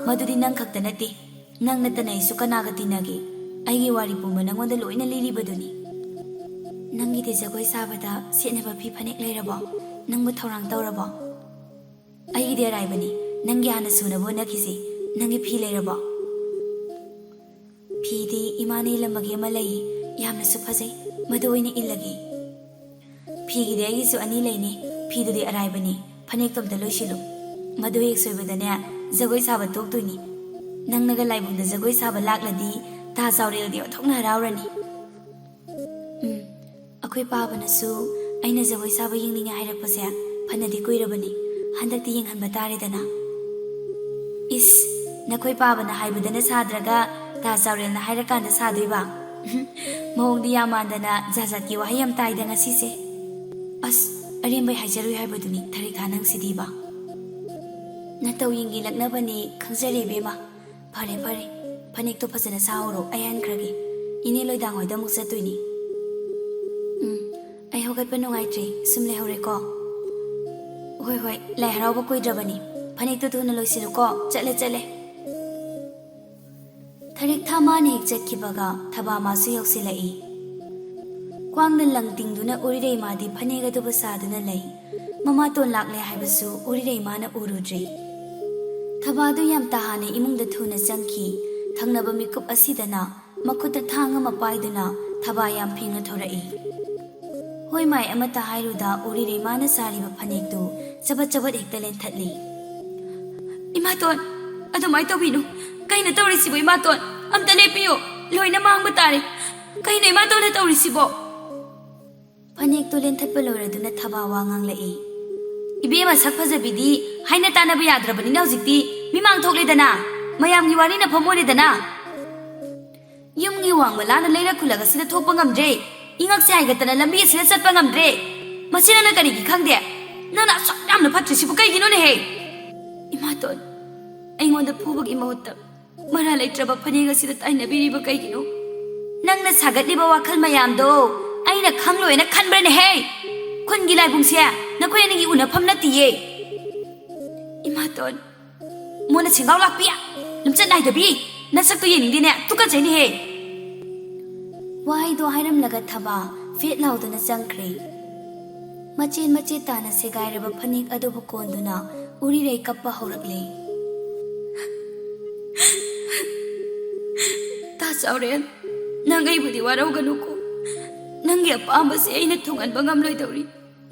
ꯃꯗꯨꯗꯤ ꯅꯪ ꯈꯛꯇ ꯅꯠꯇꯦ꯫ ꯅꯪ ꯅꯠꯇꯅ ꯑꯩꯁꯨ ꯀꯅꯥꯒ ꯇꯤꯟꯅꯒꯦ? ꯑꯩꯒꯤ ꯋꯥꯔꯤ ꯄꯨꯝꯕ ꯅꯪꯉꯣꯟꯗ ꯂꯣꯏꯅ ꯂꯤꯔꯤꯕꯗꯨꯅꯤ꯫ ꯅꯪꯒꯤꯗꯤ ꯖꯒꯣꯏ ꯁꯥꯕꯗ ꯁꯦꯠꯅꯕ ꯐꯤ ꯐꯅꯦꯛ ꯂꯩꯔꯕꯣ? ꯅꯪꯕꯨ ꯊꯧꯔꯥꯡ ꯇꯧꯔꯕꯣ? ꯑꯩꯒꯤꯗꯤ ꯑꯔꯥꯏꯕꯅꯤ꯫ ꯅꯪꯒꯤ ꯍꯥꯟꯅ ꯁꯨꯅꯕ ꯍꯣꯠꯅꯈꯤꯁꯤ꯫ ꯅꯪꯒꯤ ꯐꯤ ꯂꯩꯔꯕꯣ? ꯐꯤꯗꯤ ꯏꯃꯥꯅ ꯏꯜꯂꯝꯕꯒꯤ ꯑꯃ ꯂꯩ, ꯌꯥꯝꯅꯁꯨ ꯐꯖꯩ, ꯃꯗꯨ ꯑꯣꯏꯅ ꯏꯜꯂꯒꯦ꯫ ꯐꯤꯒꯤꯗꯤ ꯑꯩꯒꯤꯁꯨ ꯑꯅꯤ ꯂꯩꯅꯤ꯫ ꯐꯤꯗꯨꯗꯤ ꯑꯔꯥꯏꯕꯅꯤ, ꯐꯅꯦꯛꯇꯣ ꯑꯝꯇ ꯂꯣꯏꯁꯤꯜꯂꯨ꯫ ꯃꯗꯨ ꯍꯦꯛ ꯁꯣꯏꯕꯗꯅꯦ, ꯖꯒꯣꯏ ꯁꯥꯕ ꯇꯣꯛꯇꯣꯏꯅꯤ꯫ ꯅꯪꯅꯒ ꯂꯥꯏꯕꯨꯡꯗ ꯖꯒꯣꯏ ꯁꯥꯕ ꯂꯥꯛꯂꯗꯤ ꯇꯥ ꯆꯥꯎꯔꯦꯜꯗꯤ ꯑꯣꯟꯊꯣꯛꯅ ꯍꯔꯥꯎꯔꯅꯤ꯫ ꯎꯝ, ꯑꯩꯈꯣꯏ ꯄꯥꯕꯅꯁꯨ ꯑꯩꯅ ꯖꯒꯣꯏ ꯁꯥꯕ ꯌꯦꯡꯅꯤꯡꯉꯦ ꯍꯥꯏꯔꯛꯄꯁꯦ ꯐꯅꯗꯤ ꯀꯨꯏꯔꯕꯅꯤ꯫ ꯍꯟꯗꯛꯇꯤ ꯌꯦꯡꯍꯟꯕ ꯇꯥꯔꯦꯗꯅ꯫ ꯏꯁ, ꯅꯈꯣꯏ ꯄꯥꯕꯅ ꯍꯥꯏꯕꯗꯅ ꯁꯥꯗ꯭ꯔꯒ ꯇꯥ ꯆꯥꯎꯔꯦꯜꯅ ꯍꯥꯏꯔꯀꯥꯟꯗ ꯁꯥꯗꯣꯏꯕ? ꯃꯑꯣꯡꯗꯤ ꯌꯥꯝ ꯃꯥꯟꯗꯅ ꯖꯥꯠ ꯖꯥꯠꯀꯤ ꯋꯥꯍꯩ ꯌꯥꯝ ꯇꯥꯏꯗ ꯉꯁꯤꯁꯦ꯫ ꯑꯁ, ꯑꯔꯦꯝꯕꯩ ꯍꯥꯏꯖꯔꯣꯏ ꯍꯥꯏꯕꯗꯨꯅꯤ, ꯊꯔꯤꯛꯊꯥ ꯅꯪꯁꯤꯗꯤꯕ꯫ ꯅꯇꯧ ꯌꯦꯡꯒꯤꯂꯛꯅꯕꯅꯤ, ꯈꯪꯖꯔꯦ ꯏꯕꯦꯝꯃ꯫ ꯐꯔꯦ, ꯐꯔꯦ, ꯐꯅꯦꯛꯇꯣ ꯐꯖꯅ ꯁꯥꯍꯧꯔꯣ, ꯑꯩ ꯍꯟꯈ꯭ꯔꯒꯦ꯫ ꯏꯅꯦ ꯂꯣꯏꯗꯥꯡ ꯍꯣꯏꯗ ꯑꯃꯨꯛ ꯆꯠꯇꯣꯏꯅꯤ꯫ ꯎꯝ, ꯑꯩ ꯍꯧꯒꯠꯄ ꯅꯨꯡꯉꯥꯏꯇ꯭ꯔꯦ, ꯁꯨꯝ ꯂꯩꯍꯧꯔꯦꯀꯣ꯫ ꯍꯣꯏ, ꯍꯣꯏ, ꯂꯥꯏ ꯍꯔꯥꯎꯕ ꯀꯨꯏꯗ꯭ꯔꯕꯅꯤ꯫ ꯐꯅꯦꯛꯇꯣ ꯊꯨꯅ ꯂꯣꯏꯁꯤꯜꯂꯨꯀꯣ꯫ ꯆꯠꯂꯦ, ꯆꯠꯂꯦ꯫ ꯊꯔꯤꯛꯊꯥ ꯃꯥꯅ ꯍꯦꯛ ꯆꯠꯈꯤꯕꯒ ꯊꯕꯥ ꯃꯥꯁꯨ ꯌꯧꯁꯤꯜꯂꯛꯏ꯫ ꯈ꯭ꯋꯥꯡꯗ ꯂꯪ ꯇꯤꯡꯗꯨꯅ ꯎꯔꯤꯔꯩ ꯃꯥꯗꯤ ꯐꯅꯦꯛ ꯑꯗꯨꯕꯨ ꯁꯥꯗꯨꯅ ꯂꯩ꯫ ꯃꯃꯥꯇꯣꯟ ꯂꯥꯛꯂꯦ ꯍꯥꯏꯕꯁꯨ ꯎꯔꯤꯔꯩ ꯃꯥꯅ ꯎꯔꯨꯗ꯭ꯔꯤ꯫ ꯊꯕꯥꯗꯨ ꯌꯥꯝ ꯇꯥꯍꯥꯅ ꯏꯃꯨꯡꯗ ꯊꯨꯅ ꯆꯪꯈꯤ꯫ ꯊꯪꯅꯕ ꯃꯤꯀꯨꯞ ꯑꯁꯤꯗꯅ ꯃꯈꯨꯠꯇ ꯊꯥꯡ ꯑꯃ ꯄꯥꯏꯗꯨꯅ ꯊꯕꯥ ꯌꯥꯝ ꯐꯤꯡꯅ ꯊꯣꯔꯛꯏ꯫ ꯍꯣꯏ ꯃꯥꯏ ꯑꯃꯠꯇ ꯍꯥꯏꯔꯨꯗ ꯎꯔꯤꯔꯩ ꯃꯥꯅ ꯁꯥꯔꯤꯕ ꯐꯅꯦꯛꯇꯨ ꯆꯕꯠ ꯆꯕꯠ ꯍꯦꯛꯇ ꯂꯦꯟꯊꯠꯂꯤ꯫ "ꯏꯃꯥꯇꯣꯟ, ꯑꯗꯨꯃꯥꯏꯅ ꯇꯧꯕꯤꯅꯨ꯫ ꯀꯩꯅꯣ ꯇꯧꯔꯤꯁꯤꯕꯨ ꯏꯃꯥꯇꯣꯟ? ꯑꯝꯇ ꯂꯦꯞꯄꯤꯌꯨ꯫ ꯂꯣꯏꯅ ꯃꯥꯡꯕ ꯇꯥꯔꯦ꯫ ꯀꯩꯅꯣ ꯏꯃꯥꯇꯣꯟꯅ ꯇꯧꯔꯤꯁꯤꯕꯣ?" ꯐꯅꯦꯛꯇꯨ ꯂꯦꯟꯊꯠꯄ ꯂꯣꯏꯔꯗꯨꯅ ꯊꯕꯥ ꯋꯥ ꯉꯥꯡꯂꯛꯏ꯫ "ꯏꯕꯦꯝꯃ ꯁꯛ ꯐꯖꯕꯤꯗꯤ ꯍꯥꯏꯅ ꯇꯥꯅꯕ ꯌꯥꯗ꯭ꯔꯕꯅꯤꯅ ꯍꯧꯖꯤꯛꯇꯤ ꯃꯤꯃꯥꯡ ꯊꯣꯛꯂꯦꯗꯅ, ꯃꯌꯥꯝꯒꯤ ꯋꯥꯔꯤꯅ ꯐꯝ ꯑꯣꯏꯔꯦꯗꯅ꯫ ꯌꯨꯝꯒꯤ ꯋꯥꯡꯃ ꯂꯥꯅ ꯂꯩꯔꯛ ꯈꯨꯜꯂꯛ ꯑꯁꯤꯗ ꯊꯣꯛꯄ ꯉꯝꯗ꯭ꯔꯦ, ꯏꯉꯛꯁꯦ ꯍꯥꯏꯒꯠꯇꯅ ꯂꯝꯕꯤ ꯑꯁꯤꯗ ꯆꯠꯄ ꯉꯝꯗ꯭ꯔꯦ꯫ ꯃꯁꯤ ꯅꯪꯅ ꯀꯔꯤꯒꯤ ꯈꯪꯗꯦ? ꯅꯪꯅ ꯑꯁꯨꯛ ꯌꯥꯝꯅ ꯐꯠꯇ꯭ꯔꯤꯁꯤꯕꯨ ꯀꯩꯒꯤꯅꯣꯅꯦꯍꯦ?" "ꯏꯃꯥꯇꯣꯟ, ꯑꯩꯉꯣꯟꯗ ꯐꯨꯕꯒꯤ ꯃꯍꯨꯠꯇ ꯃꯔꯥ ꯂꯩꯇ꯭ꯔꯕ ꯐꯅꯦꯛ ꯑꯁꯤꯗ ꯇꯥꯏꯅꯕꯤꯔꯤꯕ ꯀꯩꯒꯤꯅꯣ? ꯅꯪꯅ ꯁꯥꯒꯠꯂꯤꯕ ꯋꯥꯈꯜ ꯃꯌꯥꯝꯗꯣ ꯑꯩꯅ ꯈꯪꯂꯣꯏꯅ ꯈꯟꯕ꯭ꯔꯅꯦꯍꯦ? ꯈꯨꯟꯒꯤ ꯂꯥꯏꯕꯨꯡꯁꯦ ꯅꯈꯣꯏ ꯑꯅꯤꯒꯤ ꯎꯅꯐꯝ ꯅꯠꯇꯤꯌꯦ꯫" "ꯏꯃꯥꯇꯣꯟ, ꯅꯉꯣꯟꯗ ꯁꯦꯡꯒꯥꯎ ꯂꯥꯛꯄꯤ, ꯂꯝꯆꯠ ꯅꯥꯏꯗꯕꯤ, ꯅꯁꯛꯇꯨ ꯌꯦꯡꯅꯤꯡꯗꯦꯅꯦ, ꯇꯨꯀꯠꯆꯩꯅꯦꯍꯦ꯫ ꯋꯥꯍꯩꯗꯣ ꯍꯥꯏꯔꯝꯂꯒ ꯊꯕꯥ ꯐꯦꯠ ꯂꯥꯎꯗꯨꯅ ꯆꯪꯈ꯭ꯔꯦ꯫ ꯃꯆꯦꯠ ꯃꯆꯦꯠ ꯇꯥꯅ ꯁꯦꯒꯥꯏꯔꯕ ꯐꯅꯦꯛ ꯑꯗꯨꯕꯨ ꯀꯣꯟꯗꯨꯅ ꯎꯔꯤꯔꯩ ꯀꯞꯄ ꯍꯧꯔꯛꯂꯦ꯫ ꯇꯥ ꯆꯥꯎꯔꯦꯜ, ꯅꯪ ꯑꯩꯕꯨꯗꯤ ꯋꯥꯔꯧꯒꯅꯨꯀꯣ꯫ ꯅꯪꯒꯤ ꯑꯄꯥꯝꯕꯁꯦ ꯑꯩꯅ ꯊꯨꯡꯍꯟꯕ ꯉꯝꯂꯣꯏꯗꯧꯔꯤ꯫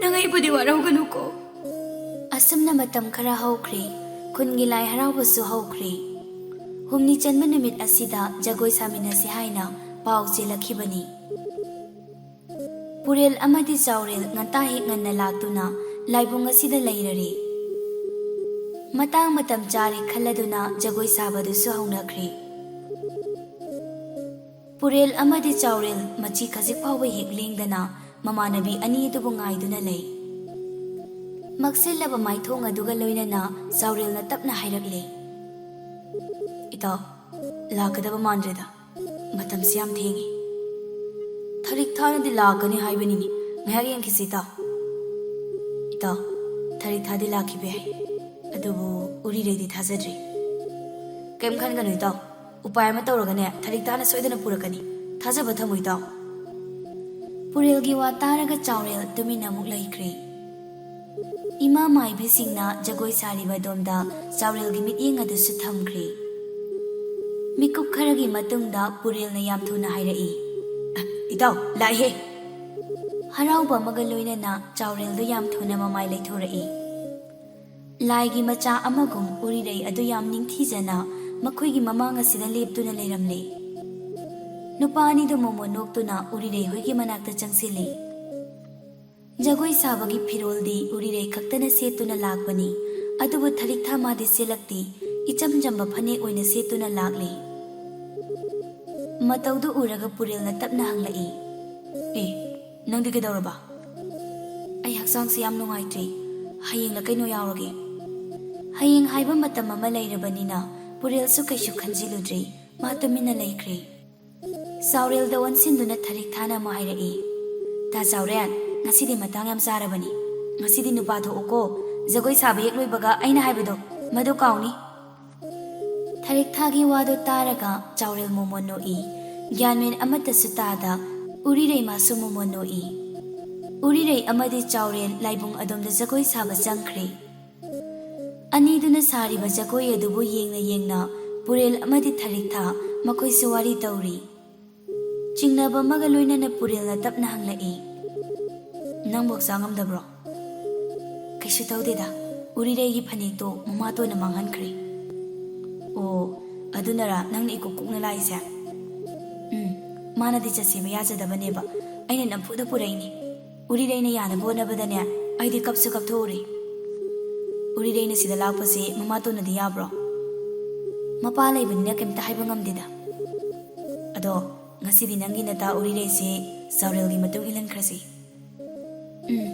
ꯅꯪ ꯑꯩꯕꯨꯗꯤ ꯋꯥꯔꯧꯒꯅꯨꯀꯣ꯫ ꯑꯁꯨꯝꯅ ꯃꯇꯝ ꯈꯔ ꯍꯧꯈ꯭ꯔꯦ꯫ ꯈꯨꯟꯒꯤ ꯂꯥꯏ ꯍꯔꯥꯎꯕꯁꯨ ꯍꯧꯈ꯭ꯔꯦ꯫ ꯍꯨꯝꯅꯤ ꯆꯟꯕ ꯅꯨꯃꯤꯠ ꯑꯁꯤꯗ ꯖꯒꯣꯏ ꯁꯥꯃꯤꯟꯅꯁꯤ ꯍꯥꯏꯅ ꯄꯥꯎ ꯆꯦꯜꯂꯛꯈꯤꯕꯅꯤ꯫ ꯄꯨꯔꯦꯜ ꯑꯃꯗꯤ ꯆꯥꯎꯔꯦꯜ ꯉꯟꯇꯥ ꯍꯦꯛ ꯉꯟꯅ ꯂꯥꯛꯇꯨꯅ ꯂꯥꯏꯕꯨꯡ ꯑꯁꯤꯗ ꯂꯩꯔꯔꯦ꯫ ꯃꯇꯥꯡ ꯃꯇꯝ ꯆꯥꯔꯦ ꯈꯜꯂꯗꯨꯅ ꯖꯒꯣꯏ ꯁꯥꯕꯗꯨꯁꯨ ꯍꯧꯅꯈ꯭ꯔꯦ꯫ ꯄꯨꯔꯦꯜ ꯑꯃꯗꯤ ꯆꯥꯎꯔꯦꯜ ꯃꯆꯤ ꯈꯖꯤꯛ ꯐꯥꯎꯕ ꯍꯦꯛ ꯂꯦꯡꯗꯅ ꯃꯃꯥꯟꯅꯕꯤ ꯑꯅꯤ ꯑꯗꯨꯕꯨ ꯉꯥꯏꯗꯨꯅ ꯂꯩ꯫ ꯃꯛꯁꯤꯜꯂꯕ ꯃꯥꯏꯊꯣꯡ ꯑꯗꯨꯒ ꯂꯣꯏꯅꯅ ꯆꯥꯎꯔꯦꯜꯅ ꯇꯞꯅ ꯍꯥꯏꯔꯛꯂꯦ, "ꯏꯇꯥꯎ, ꯂꯥꯛꯀꯗꯕ ꯃꯥꯟꯗ꯭ꯔꯦꯗ꯫ ꯃꯇꯝꯁꯤ ꯌꯥꯝ ꯊꯦꯡꯉꯤ꯫ ꯊꯔꯤꯛ ꯊꯥꯅꯗꯤ ꯂꯥꯛꯀꯅꯤ ꯍꯥꯏꯕꯅꯤꯅꯦ꯫ ꯉꯥꯏꯍꯥꯛ ꯌꯦꯡꯈꯤꯁꯤ, ꯏꯇꯥꯎ꯫" "ꯏꯇꯥꯎ, ꯊꯔꯤꯛ ꯊꯥꯗꯤ ꯂꯥꯛꯈꯤꯕ ꯌꯥꯏ, ꯑꯗꯨꯕꯨ ꯎꯔꯤꯔꯩꯗꯤ ꯊꯥꯖꯗ꯭ꯔꯤ꯫" "ꯀꯩꯝ ꯈꯟꯒꯅꯨ, ꯏꯇꯥꯎ꯫ ꯎꯄꯥꯏ ꯑꯃ ꯇꯧꯔꯒꯅꯦ, ꯊꯔꯤꯛ ꯊꯥꯅ ꯁꯣꯏꯗꯅ ꯄꯨꯔꯛꯀꯅꯤ꯫ ꯊꯥꯖꯕ ꯊꯝꯃꯨ, ꯏꯇꯥꯎ꯫" ꯄꯨꯔꯦꯜꯒꯤ ꯋꯥ ꯇꯥꯔꯒ ꯆꯥꯎꯔꯦꯜ ꯇꯨꯃꯤꯟꯅ ꯑꯃꯨꯛ ꯂꯩꯈ꯭ꯔꯦ꯫ ꯏꯃꯥ ꯃꯥꯏꯕꯤꯁꯤꯡꯅ ꯖꯒꯣꯏ ꯁꯥꯔꯤꯕ ꯑꯗꯣꯝꯗ ꯆꯥꯎꯔꯦꯜꯒꯤ ꯃꯤꯠꯌꯦꯡ ꯑꯗꯨꯁꯨ ꯊꯝꯈ꯭ꯔꯦ꯫ ꯃꯤꯀꯨꯞ ꯈꯔꯒꯤ ꯃꯇꯨꯡꯗ ꯄꯨꯔꯦꯜꯅ ꯌꯥꯝ ꯊꯨꯅ ꯍꯥꯏꯔꯛꯏ, "ꯑ, ꯏꯇꯥꯎ, ꯂꯥꯛꯏꯍꯦ!" ꯍꯔꯥꯎꯕ ꯑꯃꯒ ꯂꯣꯏꯅꯅ ꯆꯥꯎꯔꯦꯜꯗꯨ ꯌꯥꯝ ꯊꯨꯅ ꯃꯃꯥꯏ ꯂꯩꯊꯣꯔꯛꯏ꯫ ꯂꯥꯏꯒꯤ ꯃꯆꯥ ꯑꯃꯒꯨꯝ ꯎꯔꯤꯔꯩ ꯑꯗꯨ ꯌꯥꯝ ꯅꯤꯡꯊꯤꯖꯅ ꯃꯈꯣꯏꯒꯤ ꯃꯃꯥꯡ ꯑꯁꯤꯗ ꯂꯦꯞꯇꯨꯅ ꯂꯩꯔꯝꯂꯦ꯫ ꯅꯨꯄꯥ ꯑꯅꯤꯗꯨ ꯃꯣꯃꯣꯟ ꯅꯣꯛꯇꯨꯅ ꯎꯔꯤꯔꯩ ꯍꯣꯏꯒꯤ ꯃꯅꯥꯛꯇ ꯆꯪꯁꯤꯜꯂꯤ꯫ ꯖꯒꯣꯏ ꯁꯥꯕꯒꯤ ꯐꯤꯔꯣꯜꯗꯤ ꯎꯔꯤꯔꯩ ꯈꯛꯇꯅ ꯁꯦꯠꯇꯨꯅ ꯂꯥꯛꯄꯅꯤ, ꯑꯗꯨꯕꯨ ꯊꯔꯤꯛ ꯊꯥ ꯃꯥꯗꯤ ꯁꯦꯠꯂꯛꯇꯦ, ꯏꯆꯝ ꯆꯝꯕ ꯐꯅꯦꯛ ꯑꯣꯏꯅ ꯁꯦꯠꯇꯨꯅ ꯂꯥꯛꯂꯤ꯫ ꯃꯇꯧꯗꯨ ꯎꯔꯒ ꯄꯨꯔꯦꯜꯅ ꯇꯞꯅ ꯍꯪꯂꯛꯏ, "ꯑꯦ, ꯅꯪꯗꯤ ꯀꯩꯗꯧꯔꯕ?" "ꯑꯩ ꯍꯛꯆꯥꯡꯁꯦ ꯌꯥꯝ ꯅꯨꯡꯉꯥꯏꯇ꯭ꯔꯤ꯫ ꯍꯌꯦꯡꯂ ꯀꯩꯅꯣ ꯌꯥꯎꯔꯒꯦ꯫" ꯍꯌꯦꯡ ꯍꯥꯏꯕ ꯃꯇꯝ ꯑꯃ ꯂꯩꯔꯕꯅꯤꯅ ꯄꯨꯔꯦꯜꯁꯨ ꯀꯩꯁꯨ ꯈꯟꯖꯤꯜꯂꯨꯗ꯭ꯔꯦ꯫ ꯃꯥ ꯇꯨꯃꯤꯟꯅ ꯂꯩꯈ꯭ꯔꯦ꯫ ꯆꯥꯎꯔꯦꯜꯗ ꯑꯣꯟꯁꯤꯟꯗꯨꯅ ꯊꯔꯤꯛ ꯊꯥꯅ ꯑꯃꯨꯛ ꯍꯥꯏꯔꯛꯏ, "ꯇꯥ ꯆꯥꯎꯔꯦꯜ, ꯉꯁꯤꯗꯤ ꯃꯇꯥꯡ ꯌꯥꯝ ꯆꯥꯔꯕꯅꯤ꯫ ꯉꯁꯤꯗꯤ ꯅꯨꯄꯥ ꯊꯣꯛꯎꯀꯣ꯫ ꯖꯒꯣꯏ ꯁꯥꯕ ꯍꯦꯛ ꯂꯣꯏꯕꯒ ꯑꯩꯅ ꯍꯥꯏꯕꯗꯣ, ꯃꯗꯨ ꯀꯥꯎꯅꯤ꯫" ꯊꯔꯤꯛꯊꯥꯒꯤ ꯋꯥꯗꯨ ꯇꯥꯔꯒ ꯆꯥꯎꯔꯦꯜ ꯃꯣꯃꯣꯟ ꯅꯣꯛꯏ꯫ ꯒ꯭ꯌꯥꯟꯃꯦꯟ ꯑꯃꯠꯇꯁꯨ ꯇꯥꯗ ꯎꯔꯤꯔꯩ ꯃꯥꯁꯨ ꯃꯣꯃꯣꯟ ꯅꯣꯛꯏ꯫ ꯎꯔꯤꯔꯩ ꯑꯃꯗꯤ ꯆꯥꯎꯔꯦꯜ ꯂꯥꯏꯕꯨꯡ ꯑꯗꯣꯝꯗ ꯖꯒꯣꯏ ꯁꯥꯕ ꯆꯪꯈ꯭ꯔꯦ꯫ ꯑꯅꯤꯗꯨꯅ ꯁꯥꯔꯤꯕ ꯖꯒꯣꯏ ꯑꯗꯨꯕꯨ ꯌꯦꯡꯅ ꯌꯦꯡꯅ ꯄꯨꯔꯦꯜ ꯑꯃꯗꯤ ꯊꯔꯤꯛꯊꯥ ꯃꯈꯣꯏꯁꯨ ꯋꯥꯔꯤ ꯇꯧꯔꯤ꯫ ꯆꯤꯡꯅꯕ ꯑꯃꯒ ꯂꯣꯏꯅꯅ ꯄꯨꯔꯦꯜꯅ ꯇꯞꯅ ꯍꯪꯂꯛꯏ, "ꯅꯪꯕꯨ ꯍꯛꯆꯥꯡ ꯉꯝꯗꯕ꯭ꯔꯣ?" "ꯀꯩꯁꯨ ꯇꯧꯗꯦꯗ, ꯎꯔꯤꯔꯩꯒꯤ ꯐꯅꯦꯛꯇꯣ ꯃꯃꯥꯇꯣꯟꯅ ꯃꯥꯡꯍꯟꯈ꯭ꯔꯦ꯫" "ꯑꯣ, ꯑꯗꯨꯅꯔ ꯅꯪꯅ ꯏꯀꯨꯛ ꯀꯨꯛꯅ ꯂꯥꯛꯏꯁꯦ?" "ꯎꯝ, ꯃꯥꯅꯗꯤ ꯆꯠꯁꯦꯕ ꯌꯥꯖꯗꯕꯅꯦꯕ, ꯑꯩꯅ ꯅꯝꯐꯨꯗ ꯄꯨꯔꯛꯏꯅꯦ꯫ ꯎꯔꯤꯔꯩꯅ ꯌꯥꯅꯕ ꯍꯣꯠꯅꯕꯗꯅꯦ ꯑꯩꯗꯤ ꯀꯞꯁꯨ ꯀꯞꯊꯣꯛꯎꯔꯦ꯫" "ꯎꯔꯤꯔꯩꯅ ꯁꯤꯗ ꯂꯥꯛꯄꯁꯦ ꯃꯃꯥꯇꯣꯟꯅꯗꯤ ꯌꯥꯕ꯭ꯔꯣ?" "ꯃꯄꯥ ꯂꯩꯕꯅꯤꯅ ꯀꯩꯝꯇ ꯍꯥꯏꯕ ꯉꯝꯗꯦꯗ꯫ ꯑꯗꯣ ꯉꯁꯤꯗꯤ ꯅꯪꯒꯤ ꯅꯇꯥ ꯎꯔꯤꯔꯩꯁꯦ ꯆꯥꯎꯔꯦꯜꯒꯤ ꯃꯇꯨꯡ ꯏꯜꯍꯟꯈ꯭ꯔꯁꯤ꯫" "ꯎꯝ,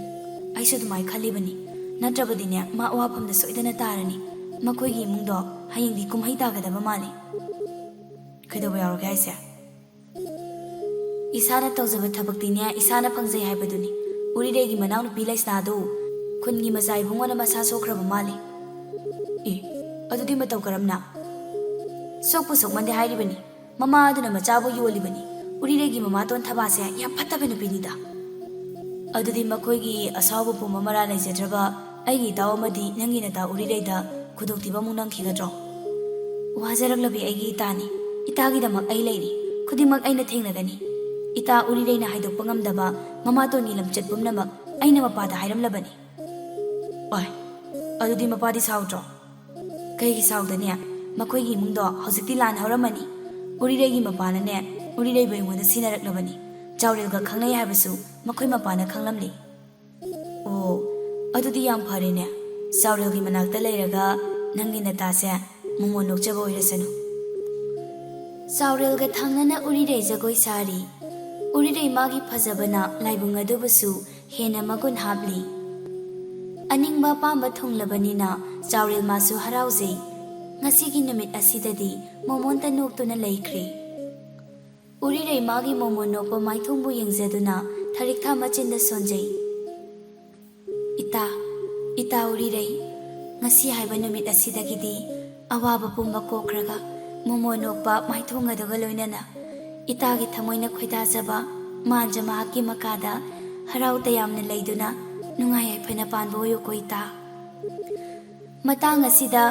ꯑꯩꯁꯨ ꯑꯗꯨꯃꯥꯏ ꯈꯜꯂꯤꯕꯅꯤ꯫ ꯅꯠꯇ꯭ꯔꯕꯗꯤꯅꯦ ꯃꯥ ꯑꯋꯥꯐꯝꯗ ꯁꯣꯏꯗꯅ ꯇꯥꯔꯅꯤ꯫ ꯃꯈꯣꯏꯒꯤ ꯏꯃꯨꯡꯗꯣ ꯍꯌꯦꯡꯗꯤ ꯀꯨꯝꯍꯩ ꯇꯥꯒꯗꯕ ꯃꯥꯜꯂꯤ꯫" "ꯀꯩꯗꯧꯕ ꯌꯥꯎꯔꯒꯦ ꯍꯥꯏꯁꯦ?" "ꯏꯁꯥꯅ ꯇꯧꯖꯕ ꯊꯕꯛꯇꯤꯅꯦ ꯏꯁꯥꯅ ꯐꯪꯖꯩ ꯍꯥꯏꯕꯗꯨꯅꯤ꯫ ꯎꯔꯤꯔꯩꯒꯤ ꯃꯅꯥꯎꯅꯨꯄꯤ ꯂꯩꯁꯅꯥꯗꯨ ꯈꯨꯟꯒꯤ ꯃꯆꯥ ꯏꯕꯨꯡꯉꯣꯅ ꯃꯁꯥ ꯁꯣꯛꯈ꯭ꯔꯕ ꯃꯥꯜꯂꯤ꯫" "ꯑꯦ, ꯑꯗꯨꯗꯤ ꯃꯇꯧ ꯀꯔꯝꯅ?" "ꯁꯣꯛꯄꯨ ꯁꯣꯛꯃꯟꯗꯦ ꯍꯥꯏꯔꯤꯕꯅꯤ꯫ ꯃꯃꯥ ꯑꯗꯨꯅ ꯃꯆꯥꯕꯨ ꯌꯣꯜꯂꯤꯕꯅꯤ꯫ ꯎꯔꯤꯔꯩꯒꯤ ꯃꯃꯥꯇꯣꯟ ꯊꯕꯥꯁꯦ ꯌꯥꯝ ꯐꯠꯇꯕ ꯅꯨꯄꯤꯅꯤꯗ꯫" "ꯑꯗꯨꯗꯤ ꯃꯈꯣꯏꯒꯤ ꯑꯁꯥꯎꯕ ꯄꯨꯝꯕ ꯃꯔꯥ ꯂꯩꯖꯗ꯭ꯔꯕ ꯑꯩꯒꯤ ꯏꯇꯥꯎ ꯑꯃꯗꯤ ꯅꯪꯒꯤ ꯅꯇꯥ ꯎꯔꯤꯔꯩꯗ ꯈꯨꯗꯣꯡꯊꯤꯕ ꯑꯃꯨꯛ ꯅꯪꯈꯤꯒꯗ꯭ꯔꯣ?" "ꯋꯥꯖꯔꯛꯂꯕꯤ ꯑꯩꯒꯤ ꯏꯇꯥꯅꯤ꯫ ꯏꯇꯥꯒꯤꯗꯃꯛ ꯑꯩ ꯂꯩꯔꯤ꯫ ꯈꯨꯗꯤꯡꯃꯛ ꯑꯩꯅ ꯊꯦꯡꯅꯒꯅꯤ꯫" "ꯏꯇꯥ ꯎꯔꯤꯔꯩꯅ ꯍꯥꯏꯗꯣꯛꯄ ꯉꯝꯗꯕ ꯃꯃꯥꯇꯣꯟꯒꯤ ꯂꯝꯆꯠ ꯄꯨꯝꯅꯃꯛ ꯑꯩꯅ ꯃꯄꯥꯗ ꯍꯥꯏꯔꯝꯂꯕꯅꯤ꯫" "ꯑꯣꯏ, ꯑꯗꯨꯗꯤ ꯃꯄꯥꯗꯤ ꯁꯥꯎꯗ꯭ꯔꯣ?" "ꯀꯩꯒꯤ ꯁꯥꯎꯗꯅꯤ? ꯃꯈꯣꯏꯒꯤ ꯏꯃꯨꯡꯗꯣ ꯍꯧꯖꯤꯛꯇꯤ ꯂꯥꯟ ꯍꯧꯔꯝꯃꯅꯤ꯫ ꯎꯔꯤꯔꯩꯒꯤ ꯃꯄꯥꯅꯅꯦ ꯎꯔꯤꯔꯩꯕꯨ ꯑꯩꯉꯣꯟꯗ ꯁꯤꯟꯅꯔꯛꯂꯕꯅꯤ꯫ ꯆꯥꯎꯔꯦꯜꯒ ꯈꯪꯅꯩ ꯍꯥꯏꯕꯁꯨ ꯃꯈꯣꯏ ꯃꯄꯥꯅ ꯈꯪꯂꯝꯂꯤ꯫" "ꯑꯣ, ꯑꯗꯨꯗꯤ ꯌꯥꯝ ꯐꯔꯦꯅꯦ꯫ ꯆꯥꯎꯔꯦꯜꯒꯤ ꯃꯅꯥꯛꯇ ꯂꯩꯔꯒ ꯅꯪꯒꯤ ꯅꯇꯥꯁꯦ ꯃꯣꯃꯣꯟ ꯅꯣꯛꯆꯕ ꯑꯣꯏꯔꯁꯅꯨ꯫" ꯆꯥꯎꯔꯦꯜꯒ ꯊꯪꯅꯅ ꯎꯔꯤꯔꯩ ꯖꯒꯣꯏ ꯁꯥꯔꯤ꯫ ꯎꯔꯤꯔꯩ ꯃꯥꯒꯤ ꯐꯖꯕꯅ ꯂꯥꯏꯕꯨꯡ ꯑꯗꯨꯕꯨꯁꯨ ꯍꯦꯟꯅ ꯃꯒꯨꯟ ꯍꯥꯞꯂꯤ꯫ ꯑꯅꯤꯡꯕ ꯑꯄꯥꯝꯕ ꯊꯨꯡꯂꯕꯅꯤꯅ ꯆꯥꯎꯔꯦꯜ ꯃꯥꯁꯨ ꯍꯔꯥꯎꯖꯩ꯫ ꯉꯁꯤꯒꯤ ꯅꯨꯃꯤꯠ ꯑꯁꯤꯗꯗꯤ ꯃꯣꯃꯣꯟꯇ ꯅꯣꯛꯇꯨꯅ ꯂꯩꯈ꯭ꯔꯦ꯫ ꯎꯔꯤꯔꯩ ꯃꯥꯒꯤ ꯃꯣꯃꯣꯟ ꯅꯣꯛꯄ ꯃꯥꯏꯊꯣꯡꯕꯨ ꯌꯦꯡꯖꯗꯨꯅ ꯊꯔꯤꯛꯊꯥ ꯃꯆꯤꯟꯗ ꯁꯣꯟꯖꯩ꯫ "ꯏꯇꯥ, ꯏꯇꯥ ꯎꯔꯤꯔꯩ, ꯉꯁꯤ ꯍꯥꯏꯕ ꯅꯨꯃꯤꯠ ꯑꯁꯤꯗꯒꯤꯗꯤ ꯑꯋꯥꯕ ꯄꯨꯝꯕ ꯀꯣꯛꯈ꯭ꯔꯒ ꯃꯣꯃꯣꯟ ꯅꯣꯛꯄ ꯃꯥꯏꯊꯣꯡ ꯑꯗꯨꯒ ꯂꯣꯏꯅꯅ ꯏꯇꯥꯒꯤ ꯊꯃꯣꯏꯅ ꯈꯣꯏꯗꯥꯖꯕ ꯃꯥꯟꯖ ꯃꯍꯥꯛꯀꯤ ꯃꯀꯥꯗ ꯍꯔꯥꯎ ꯇꯌꯥꯝꯅ ꯂꯩꯗꯨꯅ ꯅꯨꯡꯉꯥꯏ ꯌꯥꯏꯐꯅ ꯄꯥꯟꯕ ꯑꯣꯏꯌꯨꯀꯣ ꯏꯇꯥ꯫ ꯃꯇꯥꯡ ꯑꯁꯤꯗ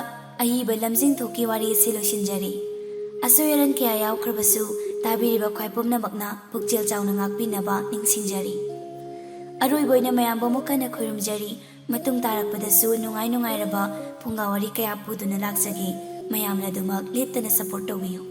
ꯑꯏꯕ ꯂꯝꯖꯤꯡ ꯊꯣꯛꯀꯤ ꯋꯥꯔꯤ ꯑꯁꯤ ꯂꯣꯏꯁꯤꯟꯖꯔꯤ꯫ ꯑꯁꯣꯏ ꯑꯔꯟ ꯀꯌꯥ ꯌꯥꯎꯈ꯭ꯔꯕꯁꯨ ꯇꯥꯕꯤꯔꯤꯕ ꯈ꯭ꯋꯥꯏ ꯄꯨꯝꯅꯃꯛꯅ ꯄꯨꯛꯆꯦꯜ ꯆꯥꯎꯅ ꯉꯥꯛꯄꯤꯅꯕ ꯅꯤꯡꯁꯤꯡꯖꯔꯤ꯫ ꯑꯔꯣꯏꯕ ꯑꯣꯏꯅ ꯃꯌꯥꯝꯕꯨ ꯑꯃꯨꯛ ꯍꯟꯅ ꯈꯣꯏꯔꯨꯝꯖꯔꯤ꯫ ꯃꯇꯨꯡ ꯇꯥꯔꯛꯄꯗꯁꯨ ꯅꯨꯡꯉꯥꯏ ꯅꯨꯡꯉꯥꯏꯔꯕ ꯐꯨꯡꯒꯥ ꯋꯥꯔꯤ ꯀꯌꯥ ꯄꯨꯗꯨꯅ ꯂꯥꯛꯆꯒꯦ꯫ ꯃꯌꯥꯝꯅ ꯑꯗꯨꯃꯛ ꯂꯦꯞꯇꯅ support ꯇꯧꯕꯤꯌꯨ꯫